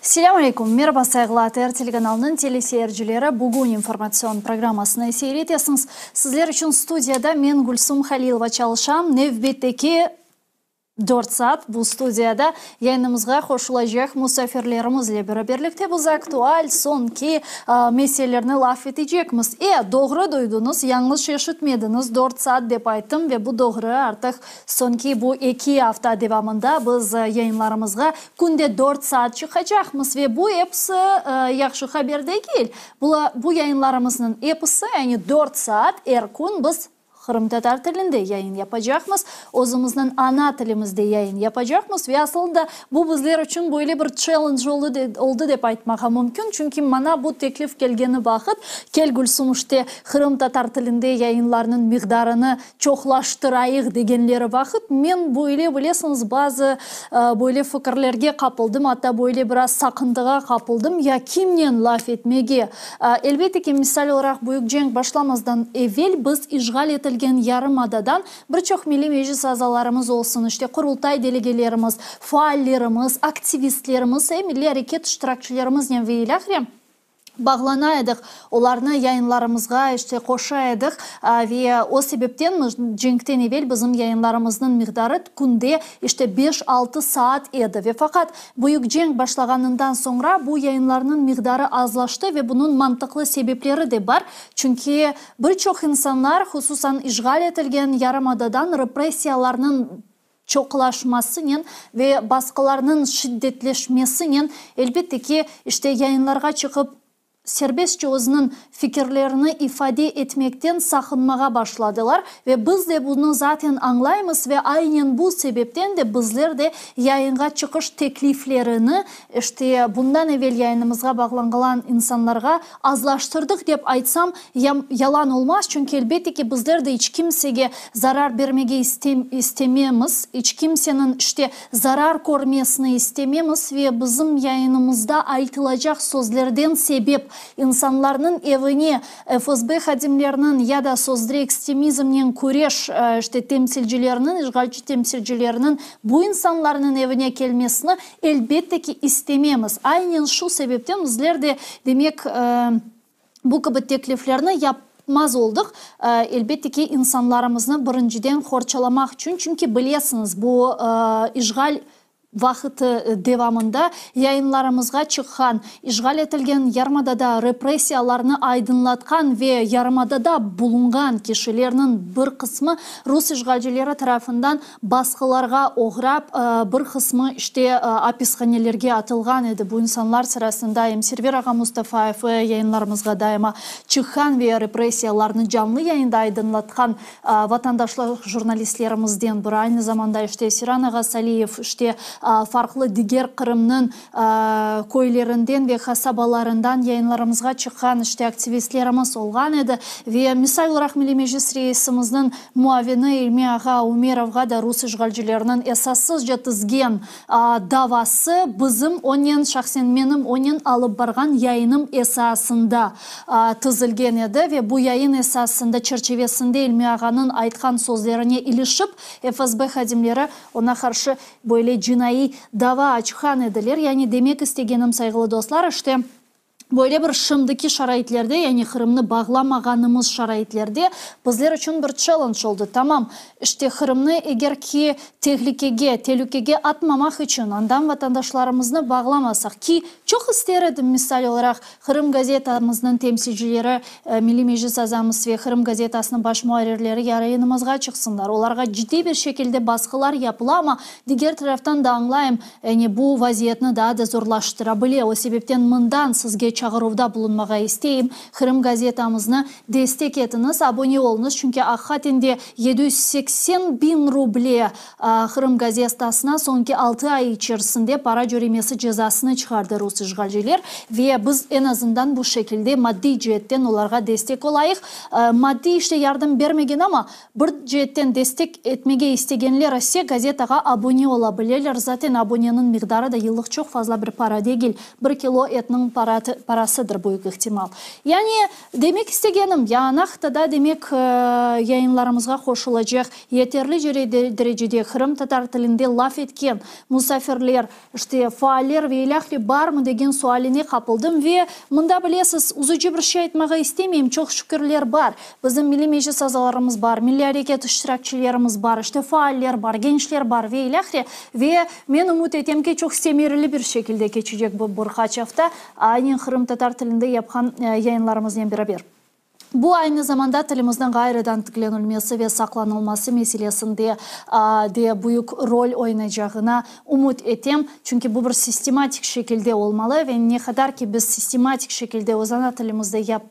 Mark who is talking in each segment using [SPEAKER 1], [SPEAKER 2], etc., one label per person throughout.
[SPEAKER 1] Selâm aleyküm, meraba sayğılı ATR telekanalınıñ teleseyircileri, bugün informatsion programmasını seyir etesiñiz. Sizler içün studiyada men Gülsum Halilova çalışam. Nevbetteki dört saat bu studiyada yayınımızğa qoşulacaq musafirlerimizle beraberlikte biz aktual, soñki meselelerni laf etecekmiz. E, doğru duydıñız, yañlış eşitmediñiz, dört saat dep ayttım ve bu doğru, artıq Soñki bu eki afta devamında biz yayınlarımızğa künde dört saat çıqacaqmız ve bu episi yahşı haber degil. Bu yayınlarımıznıñ episi, yani dört saat er kün biz qırımtatar tilinde yayın yapacaqmız, özümizniñ ana tilimizde yayın yapacaqmız ve asılında bu bizler içün böyle bir challenge oldı dep aytmağa mümkün, çünki maña bu teklif kelgeni vaqıt, kel Gülsum işte qırımtatar tilinde yayınlarnıñ miqdarını çoqlaştırayıq degenleri vaqıt, men böyle, bilesiñiz, bazı böyle fikirlerge qapıldım, atta böyle biraz saqıntığa qapıldım, ya kimnen laf etmege? Elbette ki, misal olaraq, büyük cenk başlamazdan evel biz işğal etilgen yarımadadan bir çoq Milliy Meclis azalarımız olsun, işte, Qurultay delegelerimiz, faallerimiz, aktivistlerimiz, milliy areket iştirakçilerimiznen ve ilâhre, Bağlana edik, olarnı yayınlarımızğa, işte, qoşa edik ve o sebepten cenkten evel bizim yayınlarımıznıñ miqdarı künde, işte, beş-altı saat edi. Ve faqat büyük cenk başlağanından soñra bu yayınlarnıñ miqdarı azlaştı ve bunıñ mantıqlı sebepleri de bar, çünki bir çoq insanlar, hususan işğal etilgen yarımadadan repressiyalarnıñ çoqlaşmasınen ve basqılarnıñ şiddetleşmesinen, elbette ki, işte, yayınlarğa çıqıp, serbestçe özüniñ fikirlerini ifade etmekten saqınmağa başladılar ve biz de bunı zaten añlaymız ve aynen bu sebepten de bizler de yayınğa çıqış tekliflerini, işte, bundan evel yayınımızğa bağlanğlan insanlarğa azlaştırdıq dep aytsam, yalan olmaz, çünki, elbette ki, bizler de iç kimsege zarar bermege istememiz, iç kimseniñ, işte, zarar körmesini istememiz ve bizim yayınımızda aytılacaq sözlerden sebep insanlarnıñ evine FSB hadimleriniñ ya da sözde ekstremizmnen küreş, işte, temsilcileriniñ, işğalci temsilcileriniñ bu insanlarnıñ evine kelmesini, elbette ki, istememiz. Aynen şu sebepten bizler de, demek, Bu kibi tekliflerni yapmaz oldıq, elbette ki, insanlarımıznı birinciden qorçalamaq içün, çünki bilesiñiz, bu işğal vaqıtı devamında yayınlarımızğa çıqqan, işğal etilgen yarımadada repressiyalarnı aydınlatqan ve yarımadada bulunğan kişilerniñ bir qısmı rus işğalcileri tarafından Basqılarğa oğrap, bir qısmı işte apishanelerge atılğan edi. Bu insanlar sırasında em Server ağa Mustafayev, yayınlarımızğa daima çıqqan ve repressiyalarnı canlı yayında aydınlatqan vatandaşlıq jurnalistlerimizden biri, aynı zamanda işte Seyran ağa Saliyev, işte farqlı diger Qırımnıñ köylerinden ve qasabalarından yayınlarımızğa çıqqan işte aktivistlerimiz olğan edi. Ve misal olaraq Milliy Meclis reisimizniñ muavini İlmi ağa Umerovğa da rus işğalcileriniñ esassızca tizgen davası bizim onen, şahsen menim onen alıp barğan yayınım esasında tizilgen edi ve bu yayın esasında çerçevesinde İlmi ağanıñ aytqan sözlerine ilişip FSB hadimleri oña qarşı Böyle cinaiy dava açqan ediler. Yani demek istegenim, sayğılı dostlar, işte, böyle bir şimdiki şaraitlerde, yani Qırımnı bağlamağanımız şaraitlerde bizler içün bir challenge oldı. Tamam, işte, Qırımnı eger ki tehlikege, telükege atmamaq içün andan vatandaşlarımıznı bağlamasaq, ki çoq ister edim, misal olaraq, Qırım gazetamıznıñ temsilcileri, Milliy Meclis azamız ve Qırım gazetasınıñ baş muarrirleri yayınımızğa çıqsınlar. Olarğa ciddiy bir şekilde basqılar yapıla, amma diger taraftan da añlayım, yani bu vaziyetni daa da zorlaştıra bile. O sebepten mından sizge. çağıruvda bulunmağa isteyim, Qırım gazetamıznı destek etiñiz, abone oluñız, çünki aqiqaten de 780 biñ ruble Qırım gazetasına soñki altı ay içerisinde para cöremesi cezasını çıqardı rus işğalciler ve biz eñ azından bu şekilde maddiy ceetten olarğa destek olayıq. Maddiy işte yardım bermegen, amma bir ceetten destek etmege istegenler ise gazetağa abone ola bileler. Zaten aboneniñ miqdarı da yıllıq çoq fazla bir para degil, bir kilo etniñ parasıdır, büyük ihtimal. Yani, demek istegenim, yanaqta demek yayınlarımızğa qoşulacaq yeterli derecede qırımtatar tilinde laf etken musafirler, işte, faaller ve ilâhre barmı degen sualine qapıldım ve mında, bilesiz, uzucı bir şey aytmağa istemeyim, çoq şükürler bar. Bizim Milliy Meclis azalarımız bar, milliy areket iştirakçilerimiz bar, işte, faaller bar, gençler bar ve ilâhre. Ve men ümüt etem ki, çoq semereli bir şekilde keçecek bu bir qaç afta, aynen qırımtatar tilinde yapqan yayınlarımıznen beraber. Bu aynı zamanda tilimizniñ ğayrıdan tiklenilmesi ve saqlanılması meselesinde de büyük rol oynaycağına ümüt etem. Çünki bu bir sistematik şekilde olmalı ve ne qadar ki biz sistematik şekilde öz ana tilimizde yap,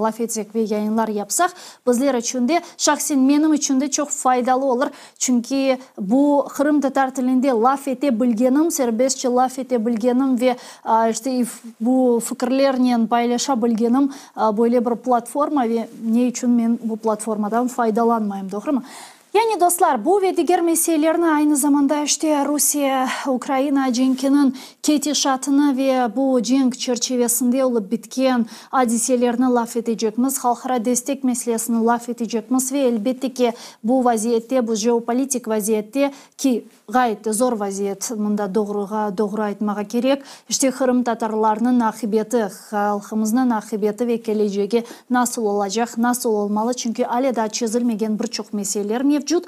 [SPEAKER 1] laf etsek ve yayınlar yapsaq, bizler içün de, şahsen menim içün de çoq faydalı olur. Çünki bu qırımtatar tilinde laf ete bilgenim, serbestçe laf ete bilgenim ve işte bu fikirlernen paylaşa bilgenim böyle bir platforma ve ne içün men bu platformadan faydalanmayım, doğrumı? Yani, dostlar, bu ve diger meselelerni, aynı zamanda işte Rusiye-Ukraina cenkiniñ ketişatını ve bu cenk çerçivesinde olıp bitken adiselerni laf etecekmiz, halqara destek meselesini laf etecekmiz ve, elbette ki, bu vaziyette, bu jeopolitik vaziyette, ki ğayet de zor vaziyet, mında doğruğa doğru aytmağa kerek, işte qırımtatarlarnıñ aqibeti, halqımıznıñ aqibeti ve kelecegi nasıl olacaq, nasıl olmalı, çünki ale daa çezilmegen bir çoq meseleler mevcut,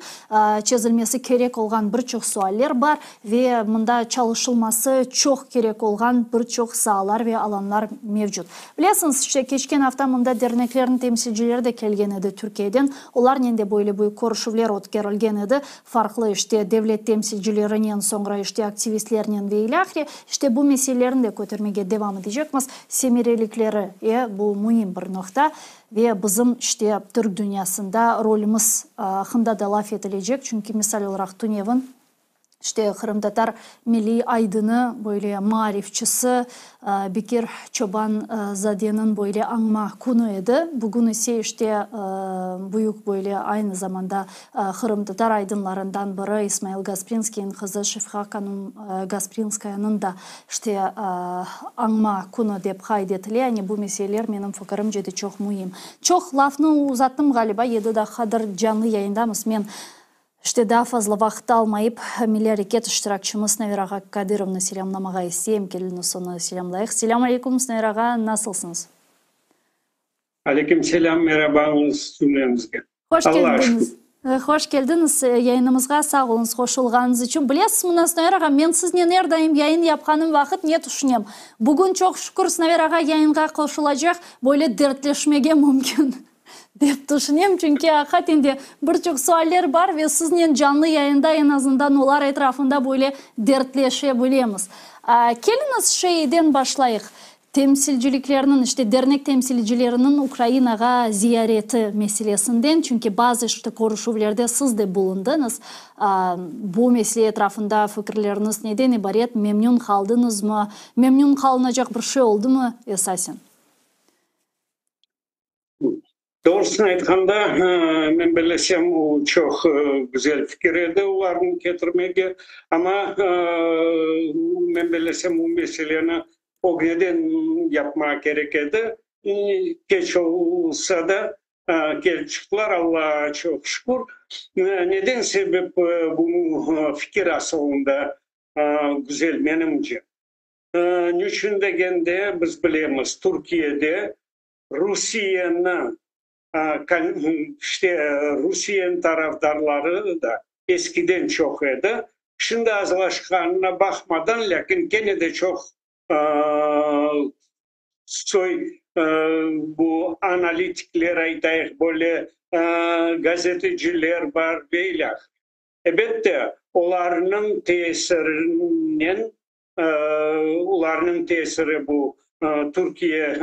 [SPEAKER 1] çezilmesi kerek olğan bir çoq sualler bar ve mında çalışılması çoq kerek olğan bir çoq saalar ve alanlar mevcut. Bilesiñiz, işte keçken afta mında derneklerniñ temsilcileri de kelgen edi Türkiyeden, olarnen de böyle büyük körüşüvler ötkerilgen edi, farqlı işte devlet temsilcilerinen, soñra işte aktivistlernen ve ilâhre, işte bu meselelerni de kötermege devam etecekmiz. Semerelikleri, e, bu müim bir noqta ve bizim işte türk dünyasında rolümiz aqqında da laf etilecek, çünki misal olaraq tünevin işte qırımtatar milliy aydını, böyle maarifçisi Bekir Çoban-zadeniñ böyle añma künü edi. Bugün ise işte büyük böyle aynı zamanda qırımtatar aydınlarından biri İsmail Gasprinskiyniñ qızı Şefqa hanım Gasprinskayanıñ da işte añma künü dep qayd etile. Yani bu meseleler menim fikirimce de çoq müim. Çoq lafnı uzattım ğaliba, yedi daqqadır canlı yayındamız. Men İşte daa fazla vaqıt almayıp, milliy areket iştirakçimiz Sinaver ağa Kadırovnı selâmlamağa isteyim. Keliñiz, onı selâmlayıq. Selâm aleyküm, Sinaver ağa, nasılsıñız?
[SPEAKER 2] Aleyküm selâm, merabañız cümlemizge.
[SPEAKER 1] Hoş
[SPEAKER 2] Allağa
[SPEAKER 1] keldiñiz.
[SPEAKER 2] şükür.
[SPEAKER 1] Hoş keldiñiz yayınımızğa, sağ oluñız qoşulğanıñız içün. Bilesiz, mına, Sinaver ağa, men siznen er daim yayın yapqanım vaqıt ne tüşünem? Bugün, çoq şükür, Sinaver ağa yayınğa qoşulacaq, böyle dertleşmege mümkün. Dep tüşünem, çünki aqiqaten de bir çoq sualler bar ve siznen canlı yayında eñ azından olar etrafında böyle dertleşe bilemiz. Keliñiz şeyden başlayıq, temsilciliklerniñ, işte dernek temsilcileriniñ Ukrainağa ziyareti meselesinden, çünki bazı işte körüşüvlerde siz de bulundıñız. Bu mesele etrafında fikirleriñiz neden ibaret, memnün qaldıñızmı, memnün qalınacaq bir şey oldımı esasen?
[SPEAKER 2] Doğrusını aytqanda, men bellesem, o çoq güzel fikir edi olarnı ketirmege, amma men bellesem, bu meseleni ögneden yapmağa kerek edi. Keç olsa da, kelip çıqtılar, Allağa çoq şükür. Neden sebep bu fikir asılında güzel, menimce? Niçün degende, biz bilemiz, Türkiyede Rusiyeni, işte Rusiyeniñ tarafdarları da eskiden çoq edi, şimdi azlaşqanına baqmadan, lâkin kene de çoq soy bu analitikler, aytayıq, böyle gazeteciler bar ve ilâhre. Ebette, olarnıñ tesirinen, olarnıñ tesiri bu. Türkiye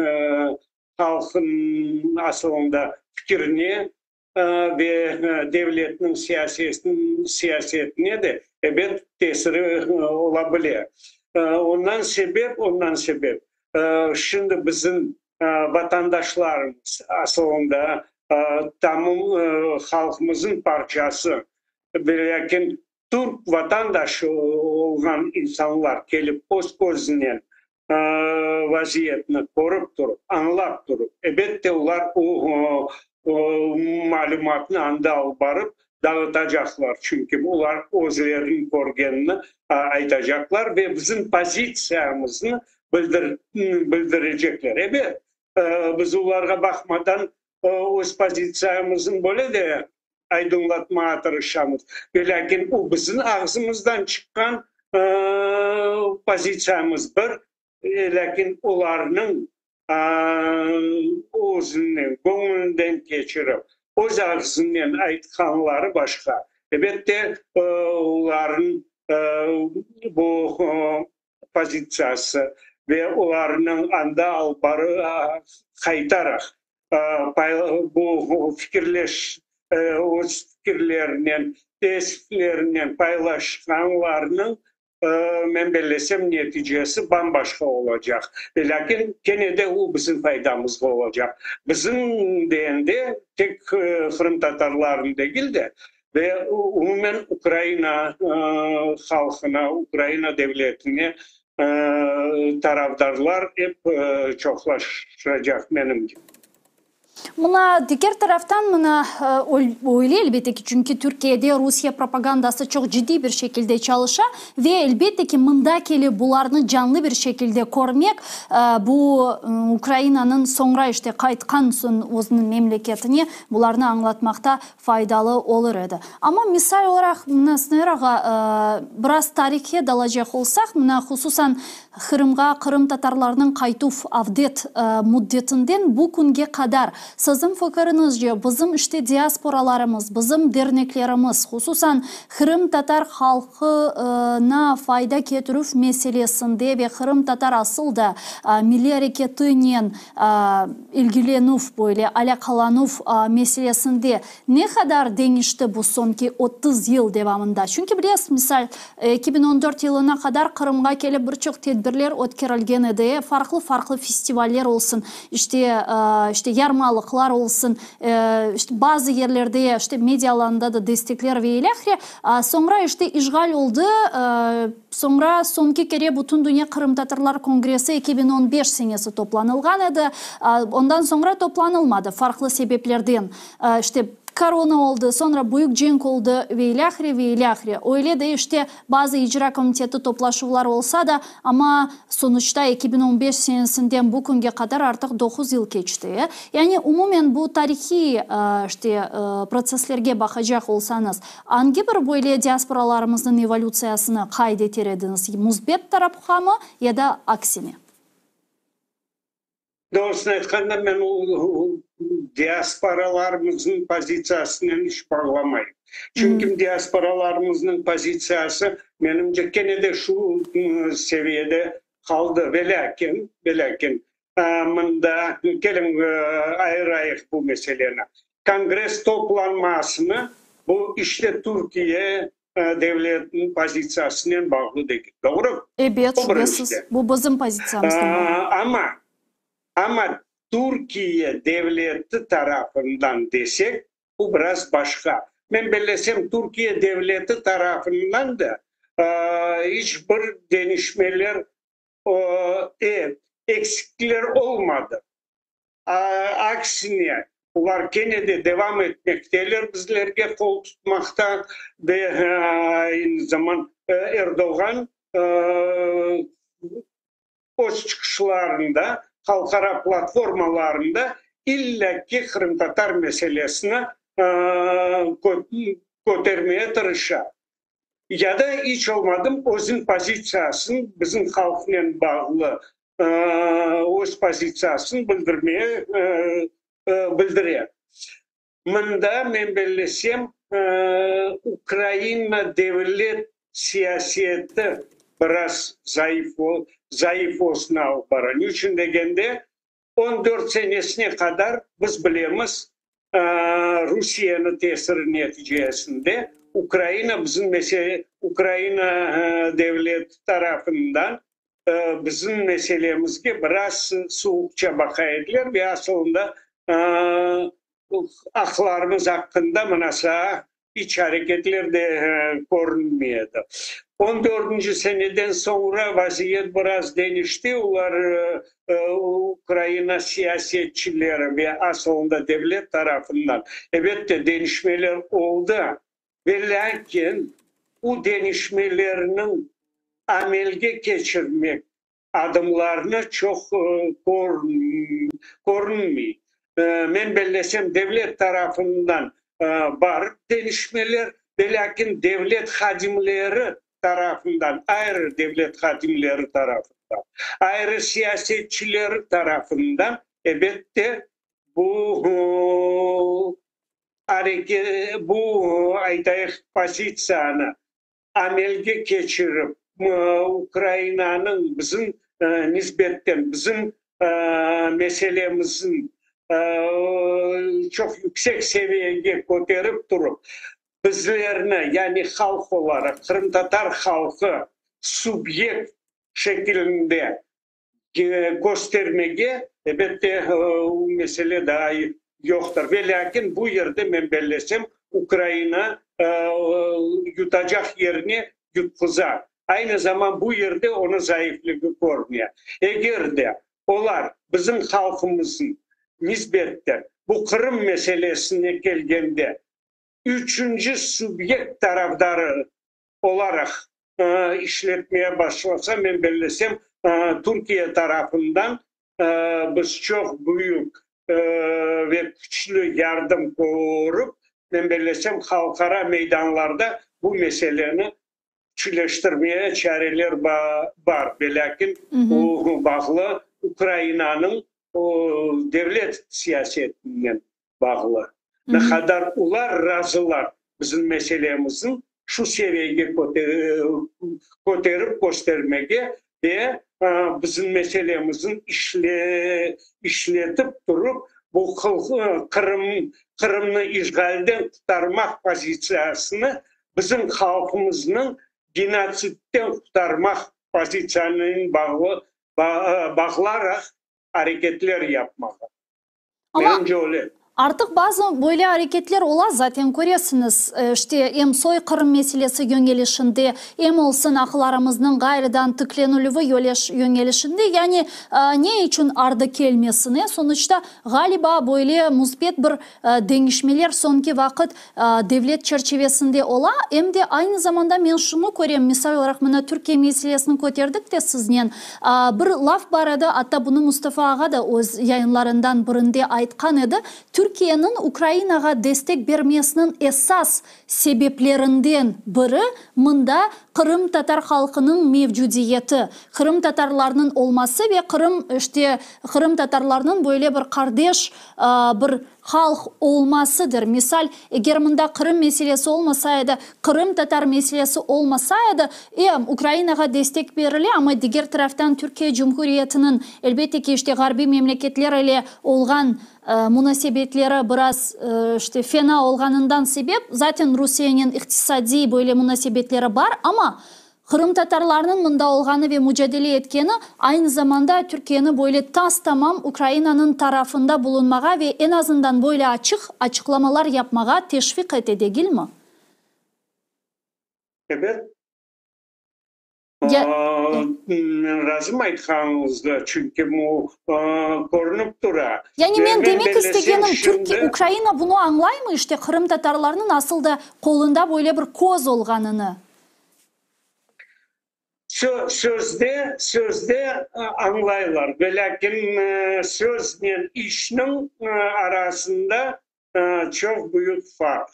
[SPEAKER 2] halqınıñ asılında fikirine ve devletniñ siyasetine de, ebet, tesiri ola bile. Ondan sebep, ondan sebep, şimdi bizim vatandaşlarımız, asılında tamam halqımıznıñ parçası, velâkin türk vatandaşı olğan insanlar kelip öz közünen vaziyetni körip turıp, añlap turıp, ebette, olar o malümatnı anda alıp barıp dağıtacaqlar, çünki olar özleriniñ körgenini aytacaqlar ve bizim pozitsiyamıznı bildirecekler. Ebet, biz olarğa baqmadan öz pozitsiyamıznı böyle de aydınlatmağa tırışamız. Velâkin o bizim ağzımızdan çıqqan pozitsiyamız bir, lâkin olarnıñ özünden, göñlünden keçirip, öz ağzınen aytqanları başqa. Elbette, olarnıñ bu pozitsiyası ve olarnıñ anda alıp qaytaraq bu fikirleş, öz fikirlerinen, teessüflerinen paylaşqanlarınıñ, men bellesem, neticesi bam-başqa olacaq. Velâkin, kene de o bizim faydamızğa olacaq. Bizim degende, tek qırımtatarlarnıñ degil de, ve umumen Ukraina halqına, Ukraina devletine tarafdarlar ep çoqlaşacaq, menimce.
[SPEAKER 1] Mına, diger taraftan, mına, öyle, elbette ki, çünki Türkiyede Rusiye propagandası çoq ciddiy bir şekilde çalışa ve, elbette ki, mında kelip bularnı canlı bir şekilde körmek, bu Ukrainanıñ soñra, işte, qaytqan soñ özüniñ memleketine bularnı añlatmaqta faydalı olur edi. Amma misal olaraq, mına, Sner ağa, biraz tarihke dalacaq olsaq, mına, hususan, Qırımğa qırımtatarlarnıñ qaytuv, avdet, müddetinden bu künge qadar, siziñ fikiriñizce, bizim, işte, diasporalarımız, bizim derneklerimiz, hususan, qırımtatar halqına fayda ketirüv meselesinde ve qırımtatar asıl da milliy areketinen ilgilenüv, böyle alâqalanuv meselesinde ne qadar deñişti bu soñki 30 yıl devamında? Çünki bilesiz, misal, 2014 yılına qadar Qırımğa kelip bir çoq tedbirler ötkerilgen edi, farqlı-farqlı festivaller olsun, işte, işte, yarmalıqlar olsun, işte, bazı yerlerde, işte, media alanında da destekler ve ilâhre. Soñra, işte, işğal oldı, soñra soñki kere Bütündünya qırımtatarlar kongressi 2015 senesi toplanılğan edi, ondan soñra toplanılmadı, farqlı sebeplerden, işte, korona oldı, soñra büyük cenk oldı ve ilâhre, ve ilâhre. Öyle de, işte, bazı icra komiteti toplaşuvlar olsa da, amma sonuçta 2015 senesinden bu künge qadar artıq doquz yıl keçti. Yani, umumen bu tarihiy, işte, protsesslerge baqacaq olsañız, angi bir böyle diasporalarımıznıñ evolütsiyasını qayd eter ediñiz, müsbet tarafqamı ya da aksine?
[SPEAKER 2] Doğrusını aytqanda, men o diasporalarımıznıñ pozitsiyasınen iç bağlamayım. Çünki diasporalarımıznıñ pozitsiyası, menimce, kene de şu seviyede qaldı. Velâkin, velâkin, mında, keliñ, ayırayıq bu meseleni. Kongress toplanmasını bu işte Türkiye devletniñ pozitsiyasınen bağlı degil. Doğru?
[SPEAKER 1] Ebet, şübesiz. Bu bizim pozitsiyamıznen bağlı.
[SPEAKER 2] Amma, amma Türkiye devleti tarafından desek, bu biraz başqa. Men bellesem, Türkiye devleti tarafından da iç bir deñişmeler, eksikler olmadı. Aksine, olar kene de devam etmekteler bizlerge qol tutmaqta ve aynı zaman Erdoğan öz çıqışlarında, halqara platformalarında illa ki qırımtatar meselesini kötermeye tırışa. Ya da iç olmadım özüniñ pozitsiyasını bizim halqnen bağlı öz pozitsiyasını bildirmeye bildire. Mında, men bellesem, Ukraina devlet siyaseti. biraz zayıf zayıf olsun alıp bara. Ne içün degende, on dört senesine qadar biz bilemiz, Rusiyeniñ tesiri neticesinde Ukraina bizim mesele Ukraina devleti tarafından bizim meselemizge biraz suvuqça baqa ediler ve asılında aqlarımız aqqında mınasa iç areketler de körünmey edi. On dördünci seneden soñra vaziyet biraz deñişti, olar Ukraina siyasetçileri ve asılında devlet tarafından, ebette, deñişmeler oldı, ve lâkin bu deñişmelerniñ amelge keçirmek adımlarnı çoq körünmey. Men bellesem, devlet tarafından bar deñişmeler, velâkin devlet hadimleri tarafından, ayrı devlet hadimleri tarafından, ayrı siyasetçileri tarafından, ebette, bu bu, aytayıq, pozitsiyanı amelge keçirip, Ukrainanıñ bizim nisbetten, bizim meselemizin çoq yüksek seviyege köterip turıp, bizlerni, yani halq olaraq, qırımtatar halqı subyekt şekilinde köstermege, elbette, o mesele daa yoqtır. Ve lâkin bu yerde, men bellesem, Ukraina yutacaq yerine yutquza. Aynı zaman bu yerde onıñ zayıfligi körüne. Eger de olar bizim halqımıznıñ nisbetten bu Qırım meselesine kelgende üçünci subyekt tarafdarı olaraq işletmeye başlasa, men bellesem, Türkiye tarafından biz çoq büyük ve küçlü yardım körip, men bellesem, halqara meydanlarda bu meseleni küçleştirmeye çareler bar. Velâkin bu bağlı Ukrainanıñ devlet siyasetinen bağlı. Ne qadar olar razılar bizim meselemizni şu seviyege köterip köstermege ve bizim meselemizni işletip turıp, bu Qırım, Qırımnı işğalden qurtarmaq pozitsiyasını bizim halqımıznıñ genotsidden qurtarmaq pozitsiyanen bağlı bağlaraq areketler yapmağa.
[SPEAKER 1] Amma artıq bazı böyle areketler ola, zaten köresiñiz, işte, em soyqırım meselesi yöñelişinde, em olsun aqlarımıznıñ ğayrıdan tiklenilüvi yöñelişinde, yani ne içün ardı kelmesin, e, sonuçta, ğaliba, böyle müsbet bir deñişmeler soñki vaqıt devlet çerçivesinde ola, em de aynı zamanda men şunı körem, misal olaraq, mına Türkiye meselesini köterdik de siznen, bir laf bar edi, atta bunı Mustafa ağa da öz yayınlarından birinde aytqan edi, Türkiyeniñ Ukrainağa destek bermesiniñ esas sebeplerinden biri mında qırımtatar halqınıñ mevcudiyeti, qırımtatarlarnıñ olması ve Qırım, işte, qırımtatarlarnıñ böyle bir qardeş bir halq olmasıdır. Misal, eger mında Qırım meselesi olmasa edi, qırımtatar meselesi olmasa edi, em, Ukrainağa destek berile, amma diger taraftan Türkiye Cumhuriyetiniñ, elbette ki, işte, ğarbiy memleketler ile olğan munasebetleri biraz, işte, fena olğanından sebep, zaten Rusiyenen iqtisadiy böyle munasebetleri bar, amma Qırımtatarlarnıñ mında olğanı ve mucadele etkeni, aynı zamanda Türkiyeni böyle tas-tamam Ukrainanıñ tarafında bulunmağa ve eñ azından böyle açıq açıqlamalar yapmağa teşviq ete, degilmi?
[SPEAKER 2] Ebet. Men razım aytqanıñızda, çünki bu körünip tura.
[SPEAKER 1] Yani men demek istegenim, Türkiye, Ukraina bunı añlaymı, işte, qırımtatarlarnıñ asıl da qolunda böyle bir koz olğanını?
[SPEAKER 2] Sözde, sözde añlaylar, velâkin söznen işniñ arasında çoq büyük farq.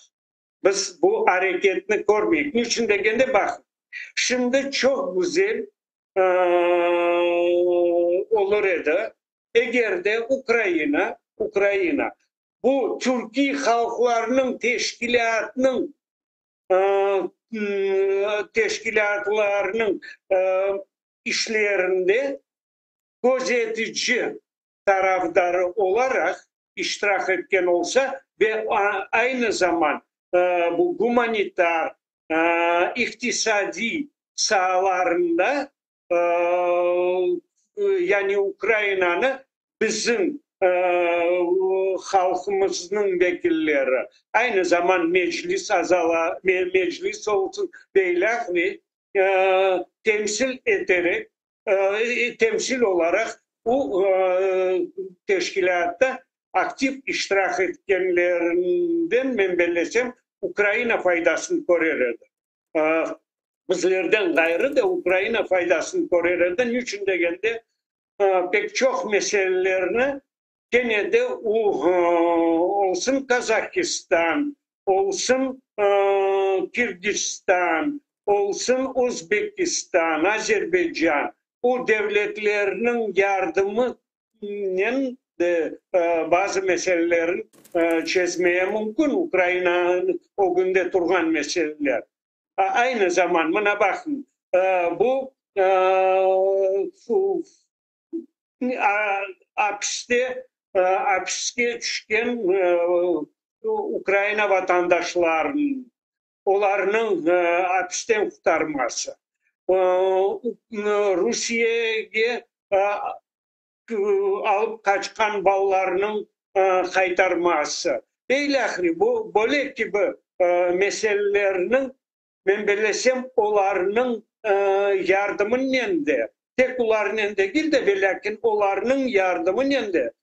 [SPEAKER 2] Biz bu areketni körmeyik. Niçün degende, baqıñ, şimdi çoq güzel olur edi, eger de Ukraina, Ukraina bu türkiy halqlarnıñ teşkilâtınıñ. teşkilâtlarnıñ işlerinde közetici tarafdarı olaraq iştirak etken olsa ve aynı zaman bu gumanitar, iqtisadiy saalarında, yani Ukrainanı bizim halqımıznıñ vekilleri, aynı zaman Meclis azaları, Meclis olsun ve ilâhre temsil eterek, temsil olaraq bu teşkilâtta aktiv iştirak etkenlerinden, men bellesem, Ukraina faydasını körer edi. Bizlerden ğayrı da Ukraina faydasını körer edi. Niçün degende, pek çoq meselelerni kene de o, olsun Qazahistan, olsun Kirgizstan, olsun Özbekistan, Azerbaycan, o devletlerniñ yardımınen de bazı meselelerin çezmeye mümkün, Ukrainanıñ ögünde turğan meseleler. Aynı zaman, mına baqıñ, bu apiste, apiske tüşken Ukraina vatandaşlarınıñ, olarnıñ apisten qurtarması, Rusiyege alıp qaçqan balalarnıñ qaytarması ve ilâhre bu, böyle kibi meselelerniñ, men bellesem, olarnıñ yardımınen de, tek olarnen degil de, velâkin olarnıñ yardımınen de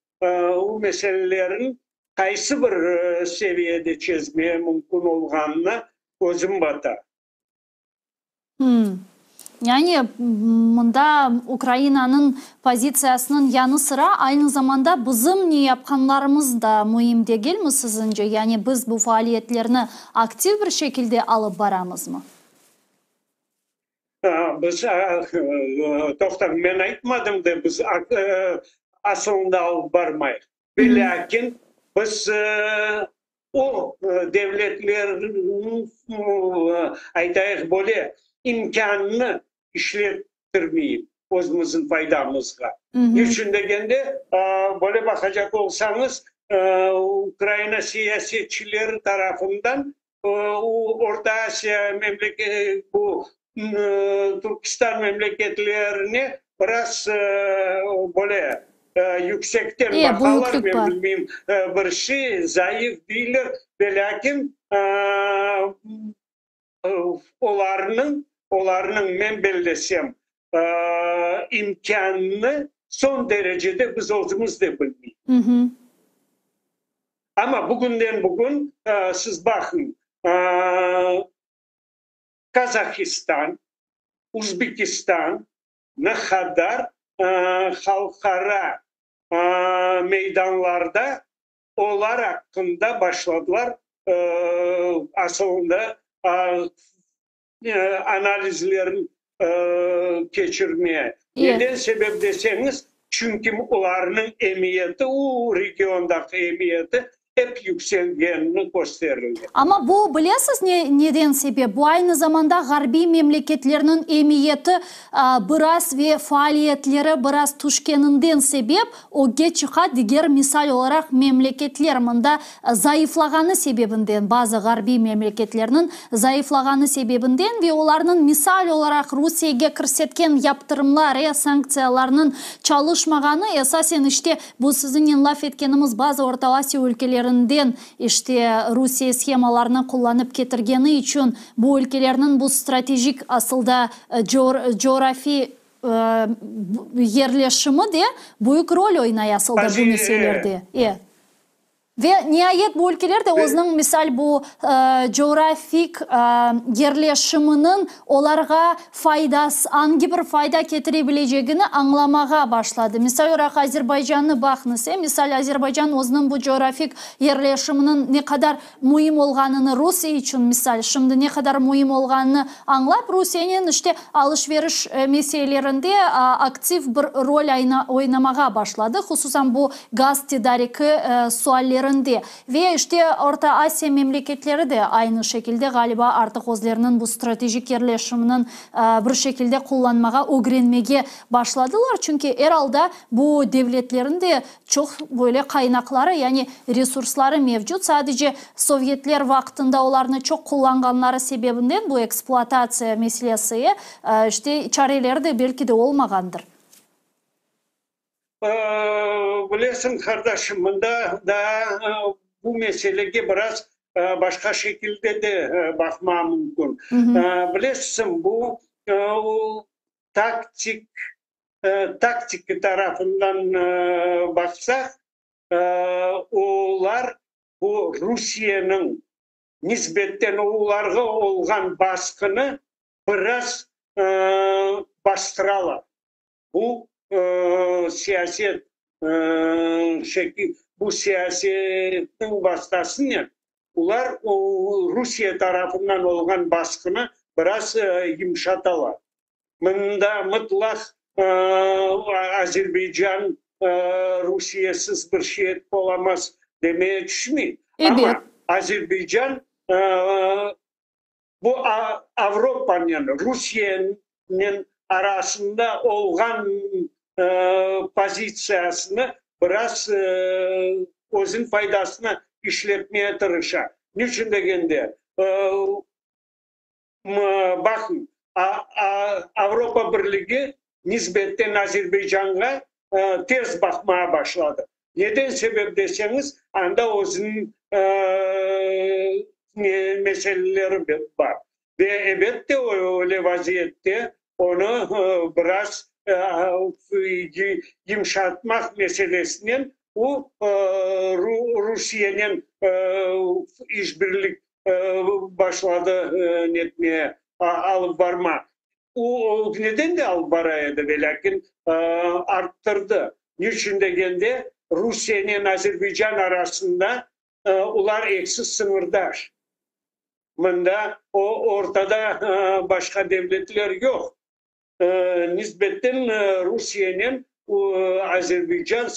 [SPEAKER 2] o meselelerniñ qaysı bir seviyede çezmeye mümkün olğanına közüm bata.
[SPEAKER 1] Yani, mında Ukrainanıñ pozitsiyasınıñ yanı sıra, aynı zamanda bizim ne yapqanlarımız da müim degilmi siziñce? Yani, biz bu faaliyetlerni aktiv bir şekilde alıp baramızmı?
[SPEAKER 2] Biz, toqtañ, men aytmadım da, biz asılında alıp barmayıq. Velâkin, biz O devletlerniñ, aytayıq böyle, imkânını işlettirmeyip özümizniñ faydamızğa. Niçün degende, böyle baqacaq olsañız, Ukraina siyasetçileri tarafından Orta Asiya bu Türkistan memleketlerine biraz böyle yüksekten baqalar, men bilmeyim, bir şey, zayıf deyler, velâkin olarnıñ, olarnıñ, men bellesem, imkânını soñ derecede biz özümiz de bilmeymiz. Amma bugünden bugün siz baqıñ, Qazahistan, Uzbekistan ne qadar halqara meydanlarda olar aqqında başladılar asılında analizlerin keçirmeye. Neden sebep deseñiz, çünki olarnıñ emiyeti, o regiondaki emiyeti ep yükselgenini kösterildi.
[SPEAKER 1] Amma bu, bilesiz, ne, neden sebep? Bu aynı zamanda ğarbiy memleketlerniñ emiyeti biraz ve faaliyetleri biraz tüşkeninden sebep ögge çıqa, diger, misal olaraq, memleketler mında zayıflağanı sebebinden, bazı ğarbiy memleketlerniñ zayıflağanı sebebinden ve olarnıñ, misal olaraq, Rusiyege kirsetken yaptırımlar, e, sanktsiyalarnıñ çalışmağanı, esasen, işte, Bu siziñnen laf etkenimiz bazı Orta Asiya ülkelerinden, işte, Rusiye shemalarını qullanıp ketirgeni içün bu ülkelerniñ bu stratejik asılda coğrafiy yerleşimi de büyük rol oynay asılda bu meselelerde. E. Ve niayet bu ülkeler de özüniñ, misal, bu coğrafik yerleşiminiñ olarğa faydası, angi bir fayda ketire bilecegini añlamağa başladı. Misal olaraq, Azerbaycannı baqıñız, e, misal, Azerbaycan özüniñ bu coğrafik yerleşiminiñ ne qadar müim olğanını, Rusiye içün, misal, şimdi ne qadar müim olğanını añlap, Rusiyenen, işte, alış-veriş meselelerinde aktiv bir rol oynamağa başladı, hususan bu gaz tedariki sualleri. yerinde. Ve işte Orta Asiya memleketleri de aynı şekilde, ğaliba, artıq özleriniñ bu stratejik yerleşiminiñ bir şekilde qullanmağa ögrenmege başladılar. Çünki er alda bu devletlerin de çoq böyle qaynaqları, yani resursları mevcut. Sadece sovyetler vaqtında olarnı çoq qullanğanları sebebinden bu ekspluatatsiya meselesi, işte çareleri de belki de olmağandır.
[SPEAKER 2] Bilesiñ, qardaşım, mında daa bu meselege biraz başqa şekilde de baqma mümkün. Bilesiñ, bu taktik, taktika tarafından baqsaq, olar bu Rusiyeniñ nisbetten olarğa olğan basqını biraz bastıralar. Bu siyaset şekil, bu siyasetniñ vastasınen olar Rusiye tarafından olğan basqını biraz yımşatalar. Mında mıtlaq Azerbaycan Rusiyesiz bir şey etip olamaz demeye tüşmey. Amma Azerbaycan Bu Avropanen Rusiyenen arasında olğan pozitsiyasını biraz özüniñ faydasına işletmeye tırışa. Niçün degende, baqıñ, Avropa Birligi nisbetten Azerbaycanğa ters baqmağa başladı. Neden sebep deseñiz, anda özüniñ meseleleri bar. Ve ebette, öyle vaziyette onı biraz yımşatmaq meselesinen o, Rusiyenen işbirlik başladı netmeye, alıp barma. O, neden de alıp bara edi, velâkin arttırdı. Niçün degende, Rusiyenen Azerbaycan arasında olar eksi sıñırdaş. Mında o ortada başqa devletler yoq. Nisbetten Rusiyenen Azerbaycan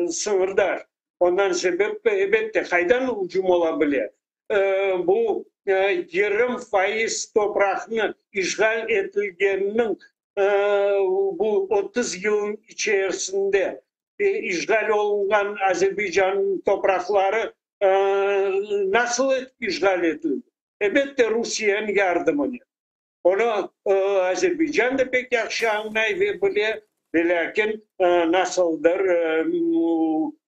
[SPEAKER 2] sıñırdaş. Ondan sebep, elbette, qaydan ücüm ola bile? Bu yarım faiz topraqnı işğal etilgeniniñ bu 30 yılnıñ içerisinde işğal olunğan Azerbaycannıñ topraqları nasıl etip işğal etildi? Elbette, Rusiyeniñ yardımınen. Onı Azerbaycan da pek yahşı añlay ve bile, velâkin nasıldır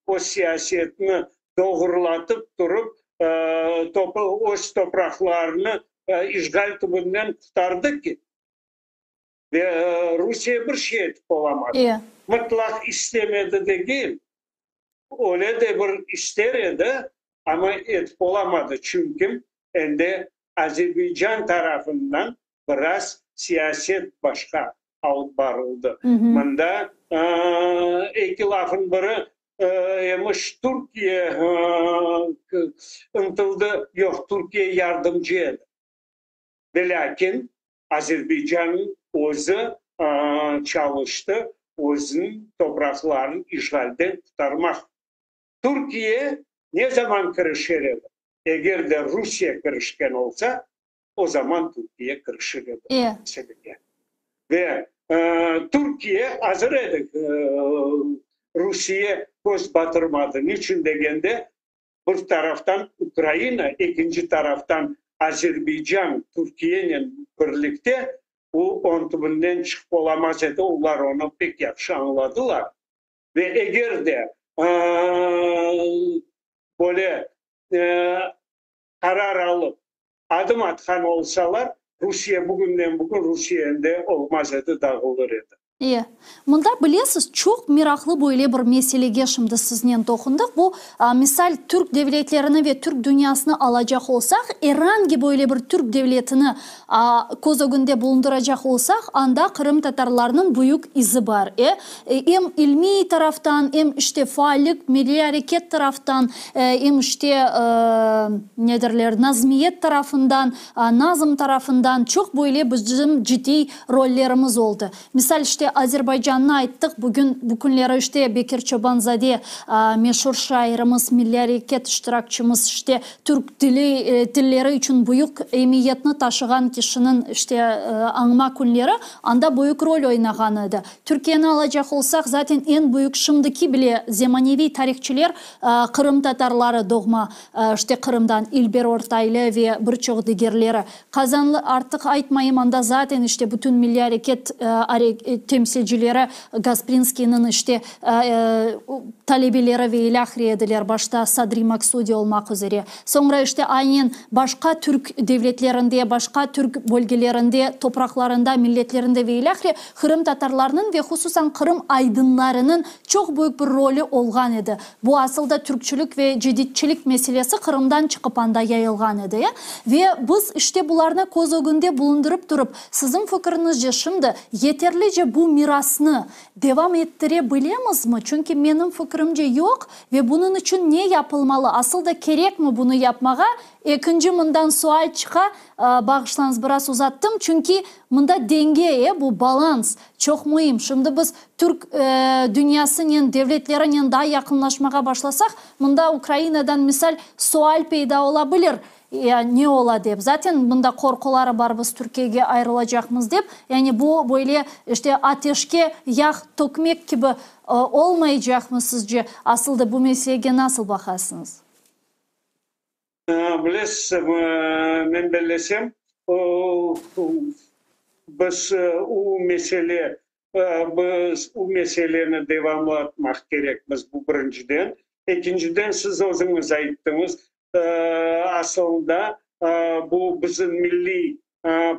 [SPEAKER 2] öz siyasetini doğrulatıp turıp, öz topraqlarını işğal tübünden qurtardı ki, ve Rusiye bir şey etip olamadı. Mıtlaq istemedi degil, öyle de bir ister edi, amma etip olamadı, çünki endi Azerbaycan tarafından biraz siyaset başqa alıp barıldı. Mında eki lafın biri, emiş, Türkiye ıntıldı, yoq, Türkiye yardımcı edi. Velâkin Azerbaycannıñ özü çalıştı özüniñ topraqlarını işğalden qurtarmaq. Türkiye ne zaman kirişer edi? Eger de Rusiye kirişken olsa, o zaman Türkiye kirişir edi meselege. Ve Türkiye azır edi, Rusiye köz batırmadı. Niçün degende, bir taraftan Ukraina, ekinci taraftan Azerbaycan Türkiyenen birlikte bu on tübünden çıqıp olamaz edi, olar onı pek yahşı añladılar. Ve eger de böyle qarar alıp, adım atqan olsalar, Rusiye bugünden-bugün Rusiye endi olmaz edi, dağılır edi.
[SPEAKER 1] E. Mında, bilesiz, çoq meraqlı böyle bir meselege şimdi siznen toqundıq. Bu, misal, türk devletlerini ve türk dünyasını alacaq olsaq, er angi böyle bir türk devletini köz ögünde bulundıracaq olsaq, anda qırımtatarlarnıñ büyük izi bar. E. Em ilmiy taraftan, em, işte, faallik, milliy areket taraftan, em, işte, ne derler, nazmiyet tarafından, nazm tarafından çoq böyle bizim ciddiy rollerimiz oldı. Misal, işte. işte Azerbaycannı ayttıq, bugün, bu künleri işte Bekir Çoban-zade, meşur şairimiz, milliy areket iştirakçımız, işte türk tili, tilleri içün büyük emiyetni taşığan kişiniñ işte añma künleri, anda büyük rol oynağan edi. Türkiyeni alacaq olsaq, zaten eñ büyük şimdiki bile zemaneviy tarihçiler qırımtatarları doğma, işte Qırımdan İlber Ortaylı ve bir çoq digerleri. Qazanlı artıq aytmayım, anda zaten işte bütün milliy areket temsilcileri Gasprinskiyniñ işte talebeleri ve ilâhre ediler, başta Sadri Maksudi olmaq üzere. Soñra işte aynen başqa türk devletlerinde, başqa türk bölgelerinde, topraqlarında, milletlerinde ve ilâhre qırımtatarlarnıñ ve hususan Qırım aydınlarınıñ çoq büyük bir rolü olğan edi. Bu asıl da türkçülik ve ceditçilik meselesi Qırımdan çıqıp anda yayılğan edi. Ve biz işte bularnı köz ögünde bulundırıp turıp, siziñ fikiriñizce şimdi yeterlice bu mirasnı devam ettire bilemizmi? Çünki menim fikirimce yoq ve bunıñ içün ne yapılmalı? Asıl da kerekmi bunı yapmağa? Ekinci mından sual çıqa, bağışlañız biraz uzattım, çünki mında denge, e, bu balans çoq müim. Şimdi biz türk dünyasınen, devletlerinen daa yaqınlaşmağa başlasaq, mında Ukrainadan, misal, sual peyda ola bilir, ya ne ola dep. Zaten mında qorquları bar, biz Türkiyege ayırılacaqmız dep. Yani bu böyle işte ateşke yağ tökmek kibi olmaycaqmı sizce? Asıl da bu meselege nasıl baqasıñız?
[SPEAKER 2] Bilesiz, men bellesem, biz u mesele, biz u meseleni devamlatmaq kerekmiz, bu birinciden. Ekinciden, siz özüñiz ayttıñız, asılında bu bizim milliy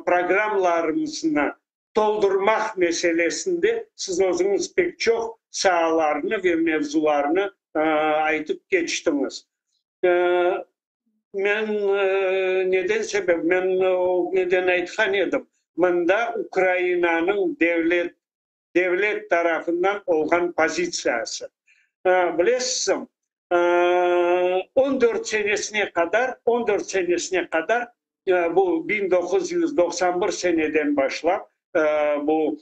[SPEAKER 2] programlarımıznı toldurmaq meselesinde siz özüñiz pek çoq saalarnı ve mevzularnı aytıp keçtiñiz. Men neden sebep, men ögneden aytqan edim, mında Ukrainanıñ devlet devlet tarafından olğan pozitsiyası. Bilesizmi, 14 senesine qadar, 14 senesine qadar, bu 1991 seneden başlap, bu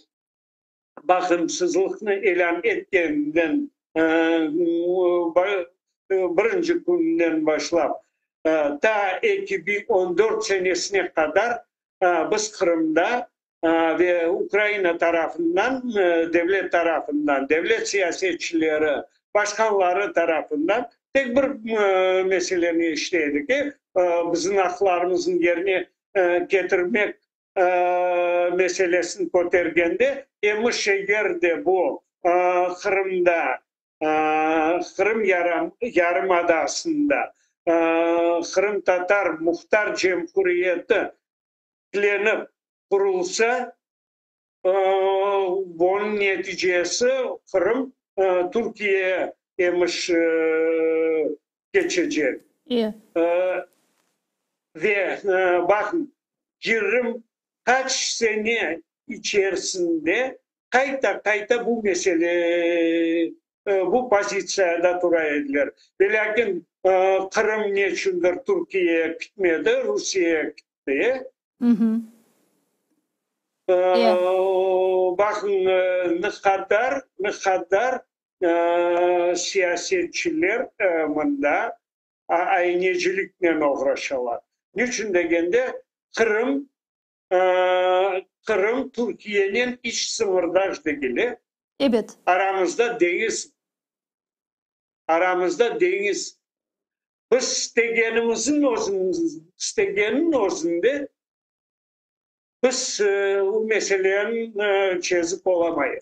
[SPEAKER 2] bağımsızlıqnı ilân etkeninden birinci kününden başlap ta 2014 senesine qadar biz Qırımda ve Ukraina tarafından, devlet tarafından, devlet siyasetçileri, başqanları tarafından tek bir meseleni işley edik ki, bizim aqlarımıznı yerine ketirmek meselesini kötergende, emiş eger de bu Qırımda, Qırım yarımadasında Qırımtatar Muhtar Cemhuriyeti tiklenip qurulsa, bunıñ neticesi Qırım Türkiye emiş keçecek. Ve baqıñ, yigirmi qaç sene içerisinde qayta-qayta bu mesele, bu pozitsiyada tura ediler. Velâkin Qırım neçündir Türkiyeye kitmedi, Rusiyeye kitti. Baqıñ, ne qadar, ne qadar siyasetçiler mında ayneciliknen oğraşalar. Niçün degende, Qırım, Qırım Türkiyenen iç sıñırdaş degil.
[SPEAKER 1] Ebet.
[SPEAKER 2] Aramızda deñiz, aramızda deñiz. Biz istegenimizniñ istegenniñ özünde biz bu meseleni çezip olamayıq.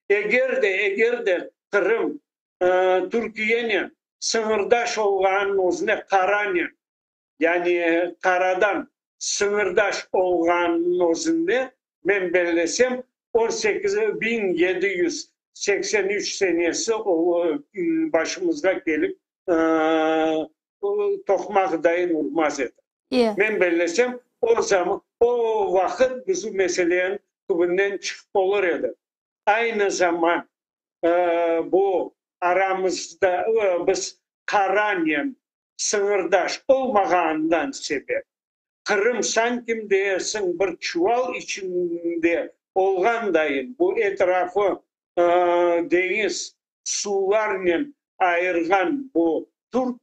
[SPEAKER 2] Eger de, eger de Qırım Türkiyenen sıñırdaş olğanınıñ özüne qaranen, yani qaradan sıñırdaş olğanınıñ özünde, men bellesem, on sekiz, 1783 senesi başımızğa kelip toqmaqdayın urmaz edi. Men bellesem, o zaman, o vaqıt biz bu meseleniñ tübünden çıqıp olur edik. Aynı zaman bu aramızda biz qaranen sıñırdaş olmağanından sebep, Qırım sankim dersiñ bir çuval içinde. olğandayın bu etrafı deñiz suvlarnen ayırğan bu türk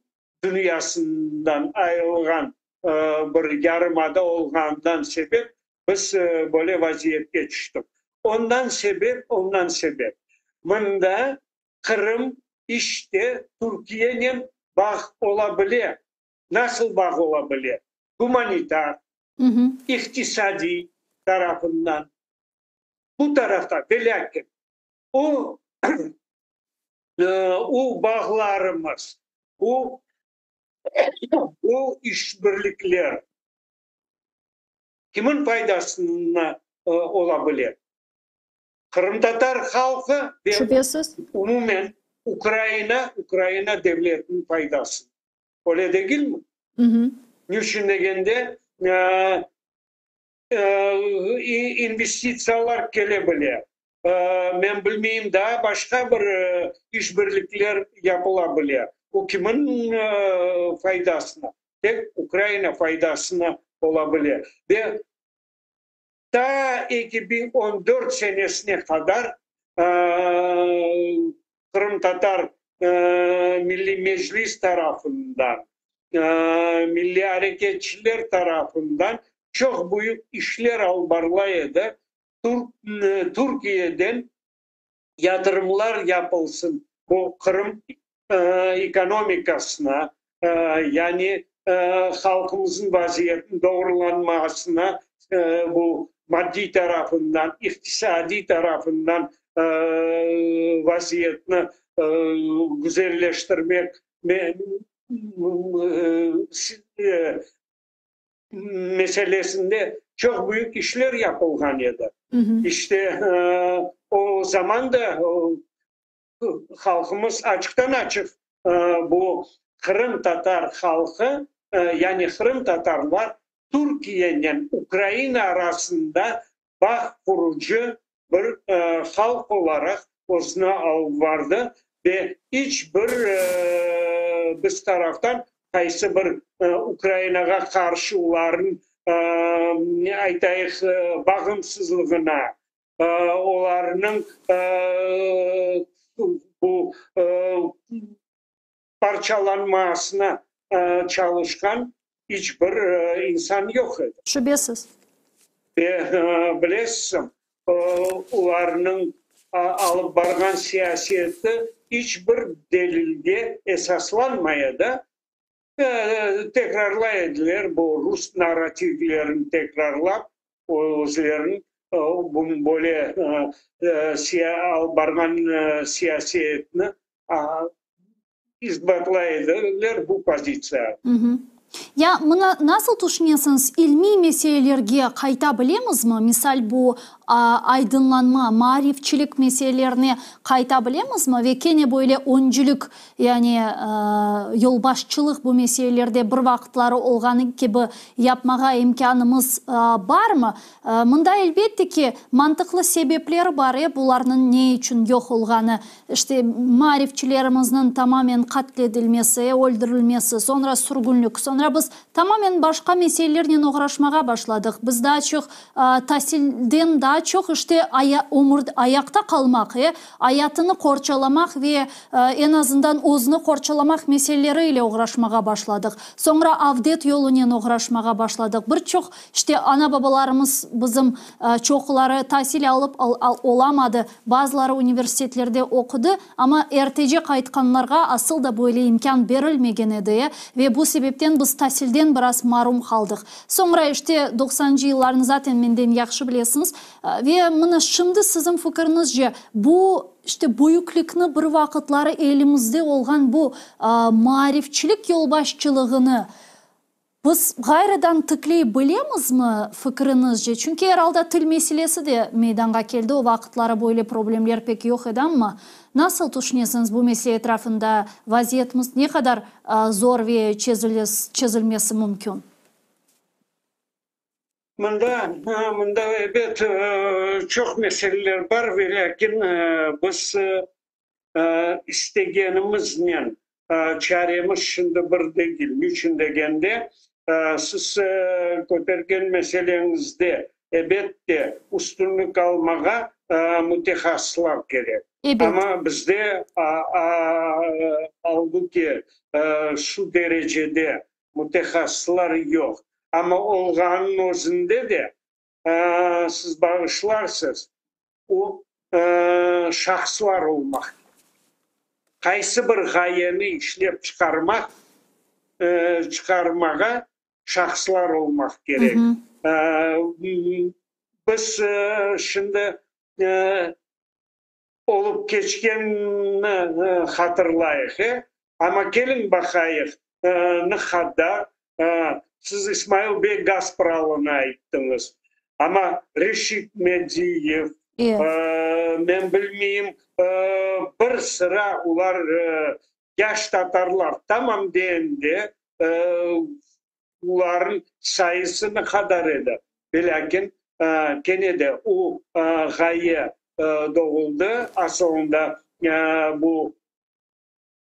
[SPEAKER 2] dünyasından ayırılğan bir yarımada olğanından sebep biz böyle vaziyetke tüştik. Ondan sebep, ondan sebep mında Qırım işte Türkiyenen bağ ola bile. Nasıl bağ ola bile? Gumanitar, iqtisadiy tarafından. Bu tarafta, velâkin, o, o bağlarımız, bu, bu işbirlikler kimin faydasına ola bile? Qırımtatar halqı ve
[SPEAKER 1] Şübesiz.
[SPEAKER 2] umumen Ukraina, Ukraina devletiniñ faydasına. Öyle degilmi? Niçün degende, investitsiyalar kele bile, men bilmeyim, daa başqa bir işbirlikler yapıla bile. O kimin faydasına? Tek Ukraina faydasına ola bile. Ve Ta 2014 senesine qadar Qırımtatar Milliy Meclis tarafından, milliy areketçiler tarafından çoq büyük işler alıp barıla edi, Türkiyeden yatırımlar yapılsın bu Qırım ekonomikasına, yani halqımıznıñ vaziyetiniñ doğrulanmasına bu maddiy tarafından, iqtisadiy tarafından vaziyetni güzelleştirmek meselesinde çoq büyük işler yapılğan edi. İşte, o zaman da halqımız açıqtan-açıq bu qırımtatar halqı, yani qırımtatarlar Türkiyenen Ukraina arasında bağ qurucı bir halq olaraq özüni alıp bardı ve iç bir biz taraftan qaysı bir Ukrainağa qarşı olarnıñ, aytayıq, bağımsızlığına, olarnıñ bu parçalanmasına çalışqan iç bir insan yoq edi.
[SPEAKER 1] Şübesiz.
[SPEAKER 2] Ve bilesiñ, olarnıñ alıp barğan siyaseti iç bir delilge esaslanmay edi. Tekrarlay ediler bu rus narrativlerini tekrarlap, özleriniñ böyle alıp barğan siyasetini isbatlay ediler bu pozitsiya.
[SPEAKER 1] Ya mına nasıl tüşünesiñiz, ilmiy meselelerge qayta bilemizmi? Misal, bu aydınlanma, maarifçilik meselelerine qayta bilemizmi? Ve kene böyle öncülik, yani yolbaşçılıq bu meselelerde bir vaqıtları olğanı kibi yapmağa imkânımız barmı? Mında, elbette ki, mantıqlı sebepleri bar, e, bularnıñ ne içün yoq olğanı. İşte, maarifçilerimizniñ tamamen qatl edilmesi, e, öldürilmesi, soñra sürgünlik, soñra biz tamamen başqa meselelernen oğraşmağa başladıq. Biz daa çoq tasilden daa çoq, işte, aya, ömür, ayaqta qalmaq, e, ayatını qorçalamaq ve eñ azından özüni qorçalamaq meseleleri ile oğraşmağa başladıq. Soñra avdet yolunen oğraşmağa başladıq. Bir çoq, işte, ana-babalarımız bizim çoqları tasil alıp olamadı, bazıları universitetlerde oqudı, amma ertece qaytqanlarğa asıl da böyle imkân berilmegen edi ve bu sebepten biz tasilden biraz marum qaldıq. Soñra, işte, doqsanıncı yıllarnı zaten menden yahşı bilesiñiz. Ve mına şimdi siziñ fikiriñizce, bu, işte, büyüklikni bir vaqıtları elimizde olğan bu maarifçilik yolbaşçılığını Biz ğayrıdan tikley bilemizmi, fikriñizce? Çünki er alda til meselesi de meydanğa keldi, o vaqıtları böyle problemler pek yoq edi, amma nasıl tüşünesiñiz, bu mesele etrafında vaziyetimiz ne qadar zor ve çezilmesi mümkün?
[SPEAKER 2] Mında, mında, ebet, çoq meseleler bar, velâkin biz istegenimiznen çaremiz şimdi bir degil. Niçün degende, siz kötergen meseleñizde. Ebet de, üstünlik almağa mütehassıslar kerek. Amma bizde albuki şu derecede mütehassıslar yoq. Amma olğanınıñ özünde de, siz bağışlarsız, o şahıslar olmaq kerek. Qaysı bir ğayeni işlep çıqarmaq, çıqarmağa şahıslar olmaq kerek. Biz şimdi olıp keçkenni hatırlayıq, amma keliñ baqayıq, ne qadar, siz İsmail bey Gaspralını ayttıñız, amma Reşid Mediyev, men bilmeyim, bir sıra olar yaş tatarlar, tamam deende, olarnıñ sayısı ne qadar edi, velâkin kene de o ğaye doğuldı, asılında bu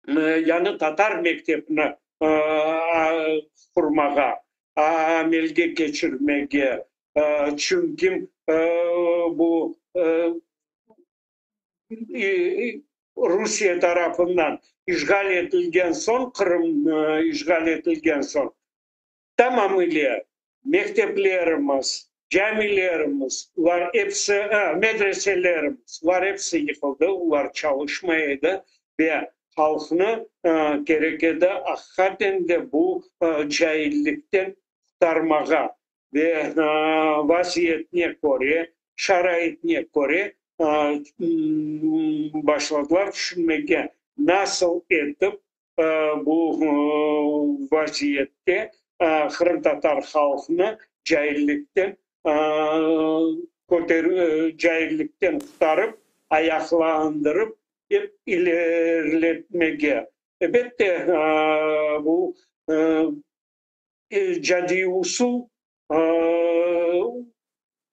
[SPEAKER 2] yañı tatar mektepni qurmağa, amelge keçirmege, çünki bu Rusiye tarafından işğal etilgen soñ, Qırım işğal etilgen soñ, tamamıle mekteplerimiz, camilerimiz, olar episi, medreselerimiz, olar episi yıqıldı, olar çalışmay edi ve halqnı kerek edi aqiqaten de bu caillikten qurtarmağa ve vaziyetine köre, şaraitine köre başladılar tüşünmege, nasıl etip bu vaziyette qırımtatar halqını caillikten caillikten qurtarıp, ayaqlandırıp, ep ileriletmege. Elbette, bu İcadiy usul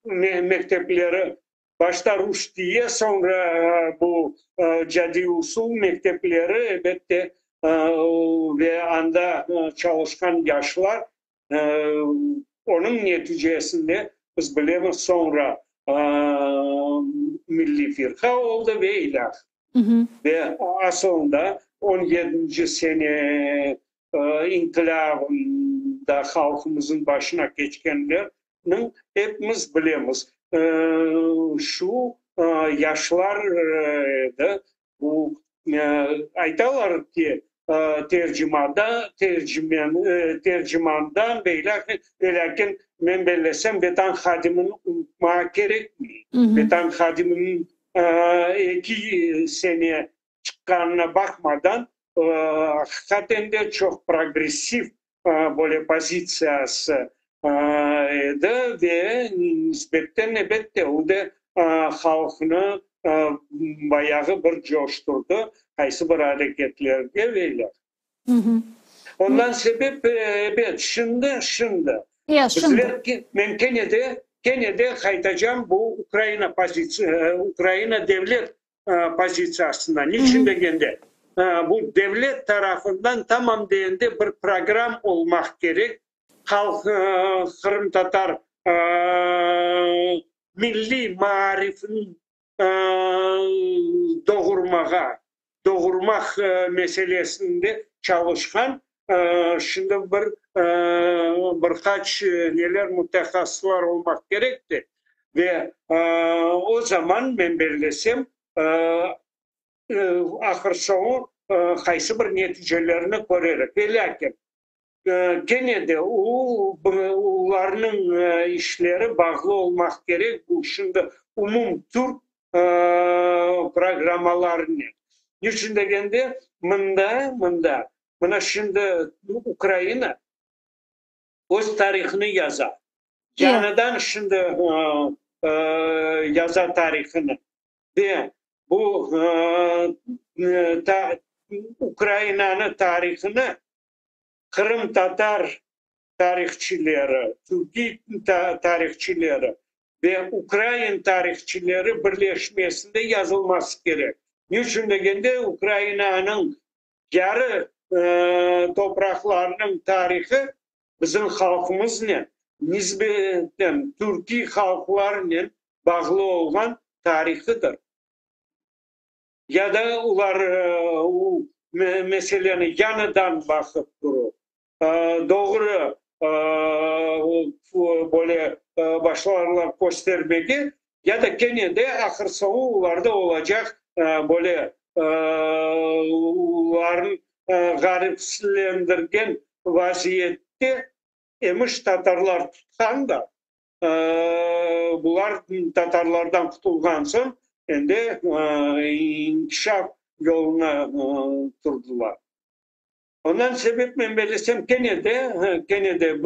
[SPEAKER 2] mektepleri, başta ruşdiye, soñra bu cadiy usul mektepleri, elbette, ve anda çalışqan yaşlar, onıñ neticesinde, biz bilemiz, soñra Milliy firqa oldı ve ilâhre. Ve asılında on yedinci sene inqilâbında halqımıznıñ başına keçkenlerniñ epimiz bilemiz. Şu yaşlar edi. Bu aytalar ki, tercimada, tercimandan ve ilâhre, velâkin men bellesem, Vetan hadimini unutmağa kerekmey. Vetan hadiminiñ eki sene çıqqanına baqmadan, aqiqaten de çoq progressiv böyle pozitsiyası edi ve nisbetten, elbette, o da halqnı bayağı bir coşturdı qaysı bir areketlerge ve ilâhre. Ondan sebep, ebet, şimdi, şimdi bizler, men kene de, kene de qaytacam bu Ukraina pozitsiya, Ukraina devlet pozitsiyasına. Niçün degende, bu devlet tarafından tamam degende bir program olmaq kerek, halq, qırımtatar milliy maarifiniñ doğurmağa, doğurmaq meselesinde çalışqan şimdi bir bir qaç neler mütehassıslar olmaq kerek de, ve o zaman men bellesem, ahır soñu qaysı bir neticelerni körerik. Velâkin Kene de o, olarnıñ işleri bağlı olmaq kerek bu şimdi umumtürk programmalarınen. Niçün degende, mında, mında, mına şimdi Ukraina öz tarihını yaza. Yañıdan şimdi yaza tarihını. Ve bu Ukrainanı tarihını qırımtatar tarihçileri, türkiy tarihçileri ve ukrain tarihçileri birleşmesinde yazılması kerek. Ne içün degende, Ukrainanıñ yarı topraqlarınıñ tarihı bizim halqımıznen. Nisbeten türkiy halqlarnen bağlı olğan tarihıdır. Ya da olar o meseleni yañıdan baqıp turup, doğru böyle başlarlar köstermege, ya da kene de ahır-soñu olarda olacaq böyle olarnı ğaripsizlendirgen vaziyette emiş tatarlar tutqan da, bular tatarlardan qutulğan soñ endi inkişaf yoluna turdılar. Ondan sebep men bellesem kene de, kene de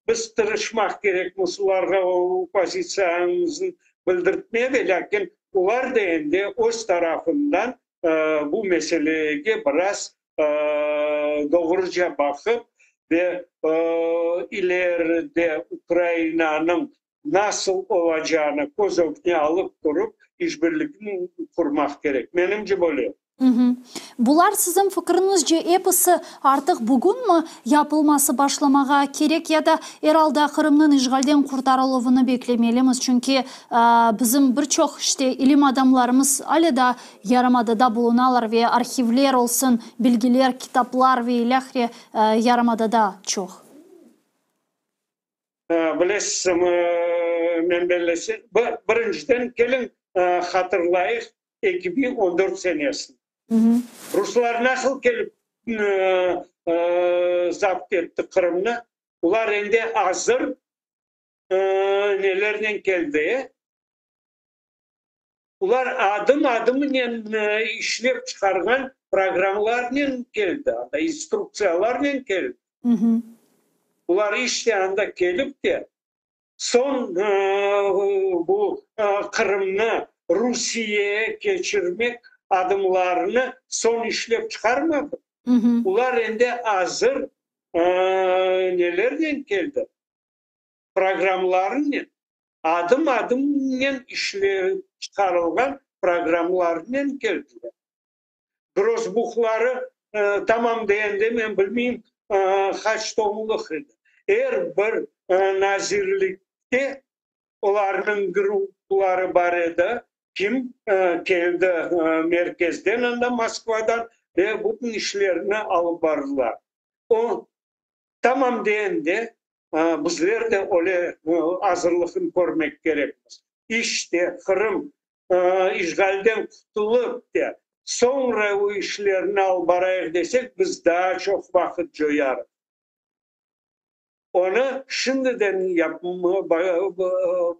[SPEAKER 2] biz tırışmaq kerekmiz olarğa o pozitsiyamıznı bildirtmeye ve lâkin olar da endi öz tarafından bu meselege biraz doğruca baqıp ve ileride Ukrainanıñ nasıl olacağını köz ögüne alıp turıp işbirlikni qurmaq kerek. Menimce böyle.
[SPEAKER 1] Bular, siziñ fikriñizce, episi artıq bugünmi yapılması başlamağa kerek ya da er alda Qırımnıñ işğalden qurtarıluvını beklemelimiz? Çünki bizim bir çoq, işte, ilim adamlarımız ale daa yarımadada bulunalar ve arhivler olsun, bilgiler, kitaplar ve ilâhre yarımadada çoq.
[SPEAKER 2] Bilesiz, men bellesem, birinciden, keliñ hatırlayıq 2014 senesini. Ruslar nasıl kelip zapt etti Qırımnı? Olar endi azır nelernen keldi? Olar adım-adımnen işlep çıqarğan programlarnen keldi anda, instruktsiyalarnen keldi. Olar işte anda kelip de, soñ bu Qırımnı Rusiyeye keçirmek adımlarını soñ işlep çıqarmadı. Olar endi azır nelernen keldi? Programlarınen. Adım-adımnen işlep çıqarılğan programlarnen keldiler. Grosbuhları tamam degende men bilmeyim qaç tomlıq edi. Er bir nazirlikte olarnıñ grupları bar edi, kim keldi merkezden anda Moskvadan ve bütün işlerni alıp bardılar. O tamam degende Bizler de öyle azırlıqnı körmek kerekmiz. İşte, Qırım işğalden qutulıp de, soñra o işlerni alıp barayıq desek, biz daa çoq vaqıt coyarıq. Onı şimdiden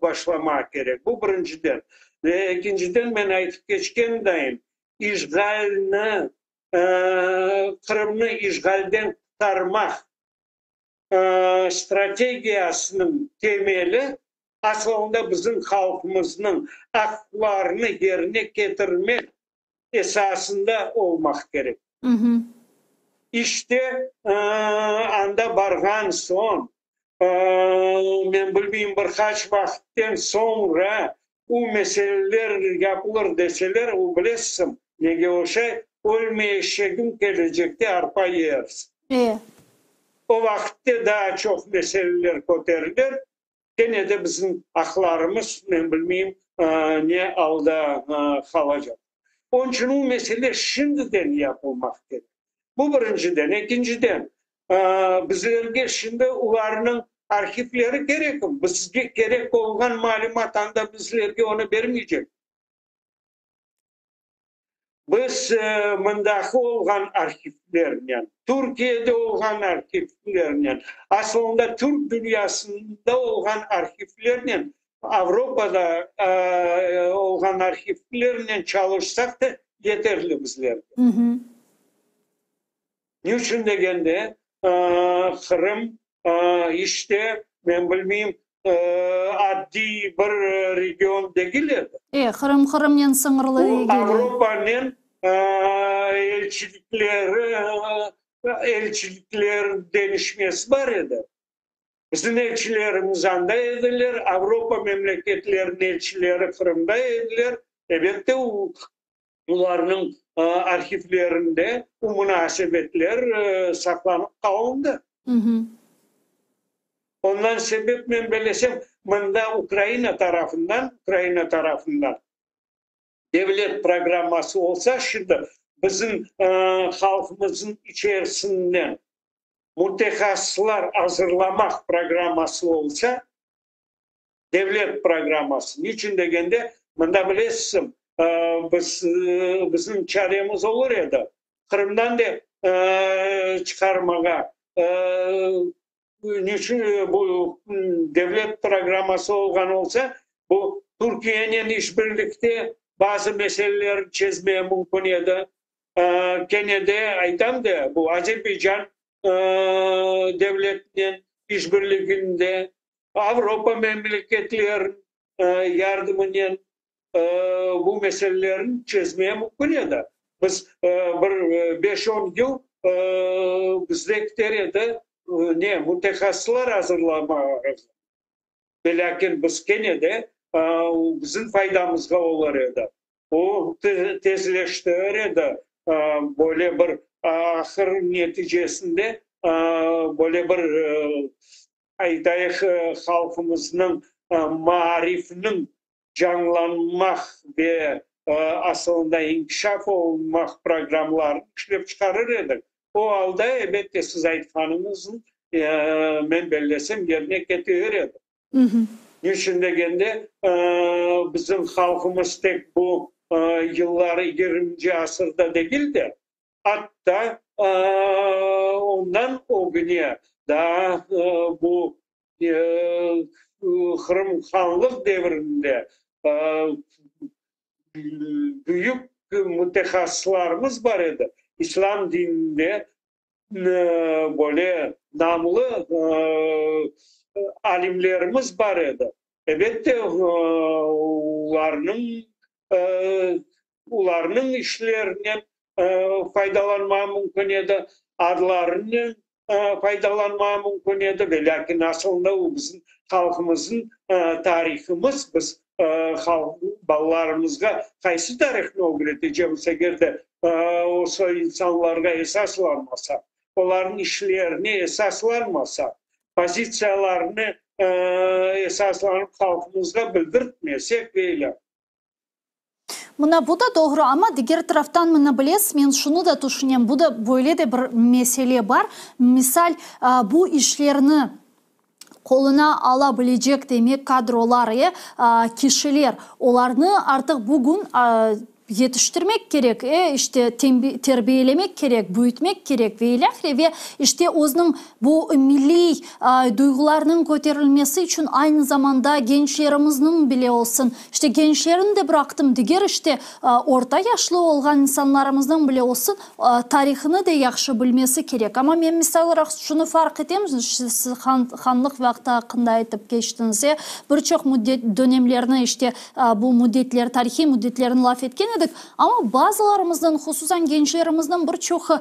[SPEAKER 2] başlamaq kerek. Bu birinciden. Ve ekinciden, men aytıp keçken dayım, işğalni, Qırımnı işğalden qurtarmaq strategiyasınıñ temeli asılında bizim halqımıznıñ aqlarını yerine ketirmek esasında olmaq kerek. İşte, anda barğan soñ, men bilmeyim, bir qaç vaqıtten soñra u meseleler yapılır deseler, u bilesiñ, nege oşay, ölme eşegim kelecekte arpa yersiñ. O vaqıtte daa çoq meseleler köterilir, kene de bizim aqlarımız, men bilmeyim, ne alda qalacaq. Onıñ içün o mesele şimdiden yapılmaq kerek. Bu birinciden. Ekinciden, bizlerge şimdi olarnıñ arhivleri kerekmi? Bizge kerek olğan malümat anda bizlerge onı bermeycek. Biz mındaki olğan arhivlernen, Türkiyede olğan arhivlernen, asılında türk dünyasında olğan arhivlernen, Avropada olğan arhivlernen çalışsaq da yeterli bizlerge. Ne içün degende, Qırım, işte, men bilmeyim, addiy bir region degil edi.
[SPEAKER 1] E, Qırım Qırımnen sıñırlı degil.
[SPEAKER 2] O, Avropanen elçilikleri, elçilikler deñişmesi bar edi. Bizim elçilerimiz anda ediler, Avropa memleketleriniñ elçileri Qırımda ediler. Elbette, Bularnıñ arhivlerinde bu munasebetler saqlanıp qalındı. Ondan sebep men bellesem, mında Ukraina tarafından, Ukraina tarafından devlet programması olsa, şimdi bizim halqımıznıñ içerisinden mütehassıslar azırlamaq programması olsa, devlet programması, niçün degende, mında bilesizmi, biz, bizim çaremiz olur edi, Qırımdan da çıqarmağa, Niçün bu devlet programması olğan olsa, bu Türkiyenen işbirlikte bazı meselelerni çezmege mümkün edi. Kene de aytam da, bu Azerbaycan devletinen işbirliginde, Avropa memleketleriniñ yardımınen bu meselelerni çezmege mümkün edi. Biz bir beş-on yıl bizde kiter edi, ne, mütehassıslar azırlamağa, velâkin biz kene de bizim faydamızğa olur edi. O tezleştirir edi, böyle bir ahır neticesinde böyle bir, aytayıq, halqımıznıñ maarifniñ canlanmaq ve asılında inkişaf olunmaq programlarını işlep çıqarır edik. O alda, elbette, siz aytqanıñıznı, men bellesem, yerine ketirir edi. Niçün degende, bizim halqımız tek bu yılları, yigirminci asırda degil de, atta ondan ögüne, daa bu Qırım hanlıq devrinde büyük mütehassıslarımız bar edi, İslâm dininde böyle namlı alimlerimiz bar edi. Elbette, olarnıñ olarnıñ işlerinen faydalanmağa mümkün edi, adlarınen faydalanmağa mümkün edi, ve lâkin asılında o bizim halqımıznıñ tarihımız, biz halq balalarımızğa qaysı tarihnı ögretecemiz, eger de o soy insanlarğa esaslanmasaq, olarnıñ işlerine esaslanmasaq, pozitsiyalarını esaslanıp halqımızğa bildirtmesek ve ilâ.
[SPEAKER 1] Mına bu da doğru, amma diger taraftan mına bilesiz, men şunı da tüşünem, bu da böyle de bir mesele bar, misal, bu işlerni qoluna ala bilecek, demek, kadrolar, e, kişiler, olarnı artıq bugün yetiştirmek kerek, e, işte, terbiyelemek kerek, büyütmek kerek ve ilâhre, ve, işte, özüniñ bu milliy duyğularnıñ köterilmesi içün aynı zamanda gençlerimizniñ bile olsun, İşte, gençlerini de bıraqtım, diger, işte, orta yaşlı olğan insanlarımıznıñ bile olsun, tarihını de yahşı bilmesi kerek. Amma men, misal olaraq, şunı farq etem, siz hanlıq vaqtı aqqında aytıp keçtiñiz, e, bir çoq müddet, dönemlerni, işte, bu müddetler, tarihiy müddetlerni laf etken edik, amma bazılarımıznıñ, hususan gençlerimizniñ bir çoqu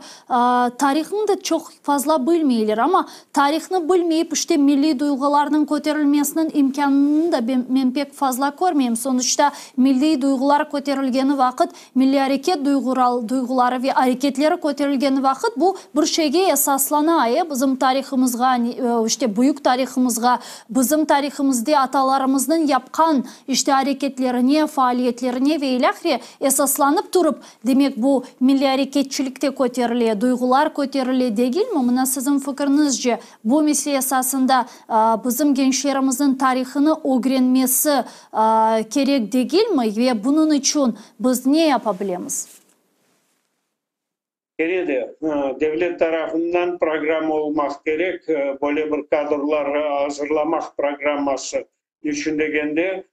[SPEAKER 1] tarihnı da çoq fazla bilmeyler. Amma Tarihnı bilmeyip, işte, milliy duyğularnıñ köterilmesiniñ imkânını da men pek fazla körmeyim. Sonuçta, milliy duyğular köterilgeni vaqıt, milliy areket duyğuları ve areketleri köterilgeni vaqıt, bu bir şeyge esaslana, e, bizim tarihımızğa, işte, büyük tarihımızğa, bizim tarihımızde atalarımıznıñ yapqan, işte, areketlerine, faaliyetlerine ve ilâhre esaslanıp turıp, Demek, bu milliy areketçilik de köterile, duyğular köterile, degilmi? Mına siziñ fikriñizce, bu mesele esasında bizim gençlerimizniñ tarihını ögrenmesi kerek degilmi ve bunıñ içün biz ne yapa bilemiz?
[SPEAKER 2] Kene de, devlet tarafından programma olmaq kerek, böyle bir kadrlar azırlamaq programması. Niçün degende,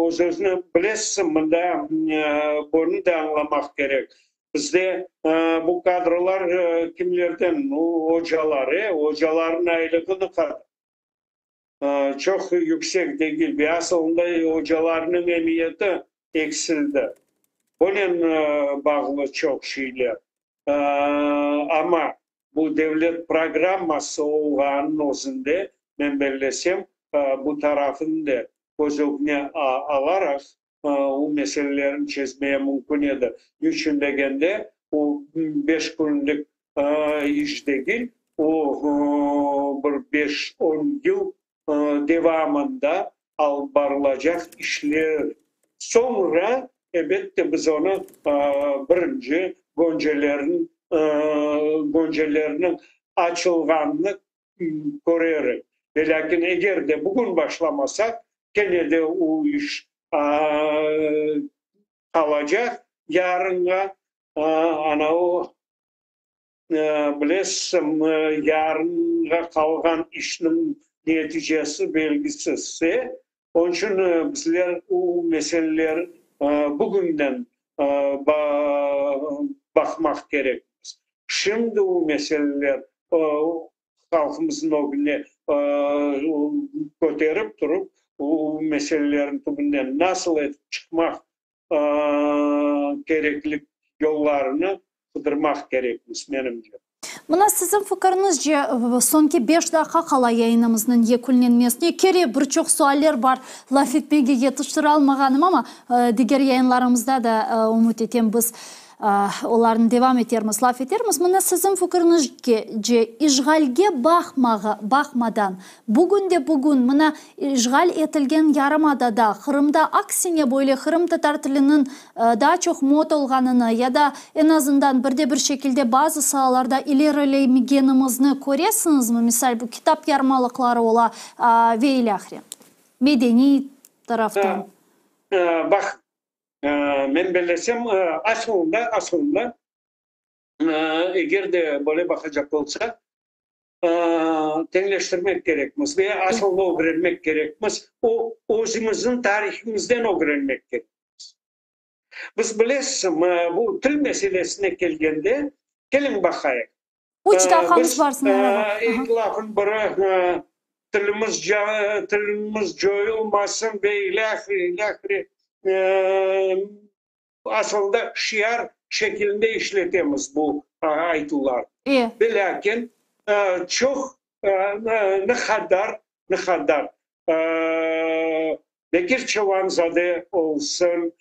[SPEAKER 2] öz-özüni bilesiñ, mında bunı da añlamaq kerek. Bizde bu kadrolar kimlerden? Ocalar, e, ocalarnıñ aylığı ne qadar? Çoq yüksek degil ve asılında ocalarnıñ emiyeti eksildi. Bunen bağlı çoq şeyler. Amma bu devlet programması olğanınıñ özünde, men bellesem, bu tarafını da köz ögüne alaraq, o meselelerni çezmeye mümkün edi. Niçün degende, o beş künlük iş degil. O bir beş-on yıl devamında alıp barılacaq işler. Soñra, ebette, biz onı birinci göncelerniñ göncelerniñ açılğanını körerik. Velâkin, eger de bugün başlamasaq, kene de o iş qalacaq yarınğa. Ana o Bilesiñ, yarınğa qalğan işniñ neticesi belgisiz. Onıñ içün bizler o meseleler bugünden baqmaq kerekmiz. Şimdi o meseleler halqımıznıñ ögüne köterip turıp, o meselelerniñ tübünden nasıl etip çıqmaq kerekli yollarını qıdırmaq kerekmiz, menimce.
[SPEAKER 1] Mına siziñ fikiriñizce, soñki beş daqqa qala yayınımıznıñ yekünlenmesine, kere bir çoq sualler bar, laf etmege yetiştiralmağanım, amma diger yayınlarımızda da, ümüt etem, biz Olarnı devam etermiz, laf etermiz. Mına siziñ fikiriñizce, işğalge baqmadan, bugünde-bugün mına işğal etilgen yarımadada, Qırımda aksine böyle qırımtatar tiliniñ daa çoq mot olğanını ya da eñ azından bir de bir şekilde bazı saalarda ilerilemegenimizni köresiñizmi? Misal, bu kitap yarmalıqları ola ve ilâhre, medeniy taraftan.
[SPEAKER 2] Baq, Men bellesem, asılında, asılında, eger de böyle baqacaq olsaq, teñleştirmek kerekmiz ve asılını ögrenmek kerekmiz, o özümizniñ tarihimizden ögrenmek kerekmiz. Biz bilesiñ, bu til meselesine kelgende, keliñ baqayıq.
[SPEAKER 1] Üç daqqamız bar, Sinaver ağa.
[SPEAKER 2] Biz, ilk lafın biri, tilimiz, tilimiz coyulmasın ve ilâhre, ilâhre, asılında şiar şekilinde işletemiz bu aytuvlarnı. Ve lâkin çoq, ne qadar, ne qadar Bekir Çoban-zade olsun,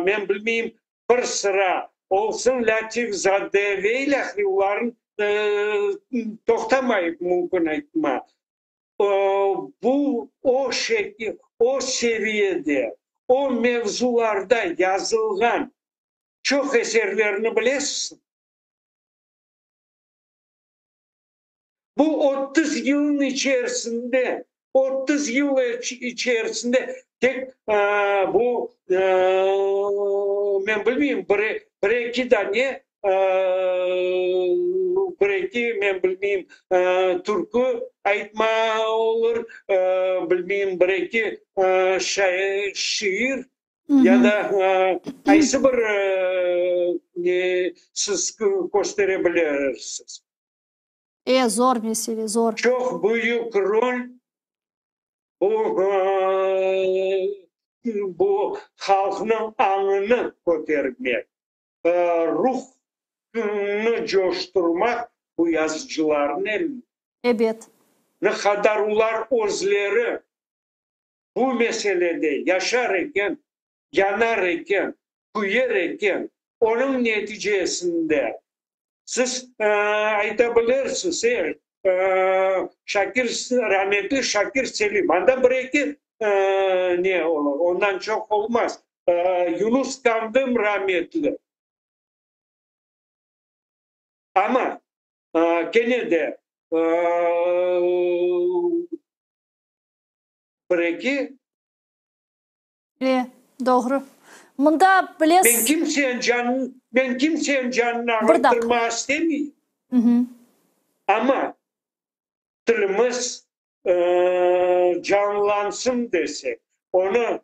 [SPEAKER 2] men bilmeyim, bir sıra olsun Lâtif-zade ve ilâhre olarnı toqtamayıp mümkün aytma. Bu o şekil, o seviyede, o mevzularda yazılğan çoq eserlerni bilesiz. Bu 30 yılnıñ içerisinde, 30 yıl içerisinde tek bu, men bilmeyim, bir-eki dane, bir-eki, men bilmeyim, türkü aytma olur, bilmeyim, bir-eki şiir Ya da qaysı bir ne siz köstere bilirsiz?
[SPEAKER 1] E, zor mesele, zor.
[SPEAKER 2] Çoq büyük rol bu, bu halqnıñ añını kötermek, ruhnı coşturmaq bu yazıcılarnıñ elinde.
[SPEAKER 1] Ebet.
[SPEAKER 2] Ne qadar olar özleri Bu meselede yaşar eken, yanar eken, küyer eken, onıñ neticesinde siz ayta bilirsiz, e, Şakir, rametli Şakir Selim, anda bir-eki ne olur, ondan çoq olmaz, Yunus Kandım rametli. Amma kene de Bir-eki.
[SPEAKER 1] E, doğru. Mında, bilesiz.
[SPEAKER 2] Men kimseniñ canını, men kimseniñ canını ağırttırmağa istemeyim. Amma tilimiz canlansın desek, onı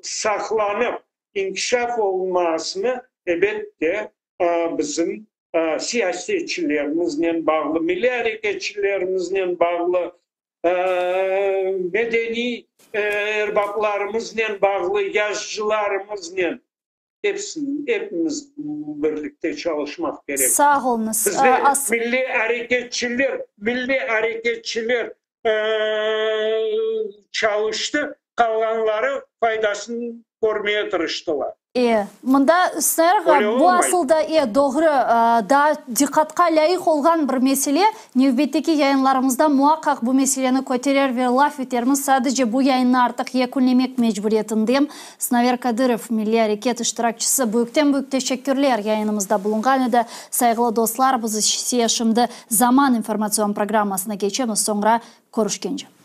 [SPEAKER 2] saqlanıp inkişaf olunmasını, ebet de, bizim siyasetçilerimiznen bağlı, milliy areketçilerimiznen bağlı, medeniy erbaplarımıznen bağlı, yazıcılarımıznen, episi, epimiz birlikte çalışmaq kerek.
[SPEAKER 1] Sağ oluñız.
[SPEAKER 2] Bizde milliy areketçiler, milliy areketçiler çalıştı, qalğanları faydasını körmeye tırıştılar.
[SPEAKER 1] E, mında, Üsner ağa, bu asıl da, e, doğru, daa diqqatqa lâyıq olğan bir mesele. Nevbetteki yayınlarımızda muaqqaq bu meseleni köterer ve laf etermiz. Sadece bu yayınnı artıq yekünlemek mecburiyetindem. Sinaver Kadırov, milliy areket iştirakçisi, büyükten-büyük teşekkürler, yayınımızda bulunğan edi. Sayğılı dostlar, biz ise şimdi Zaman informatsion programmasına keçemiz, soñra körüşkence.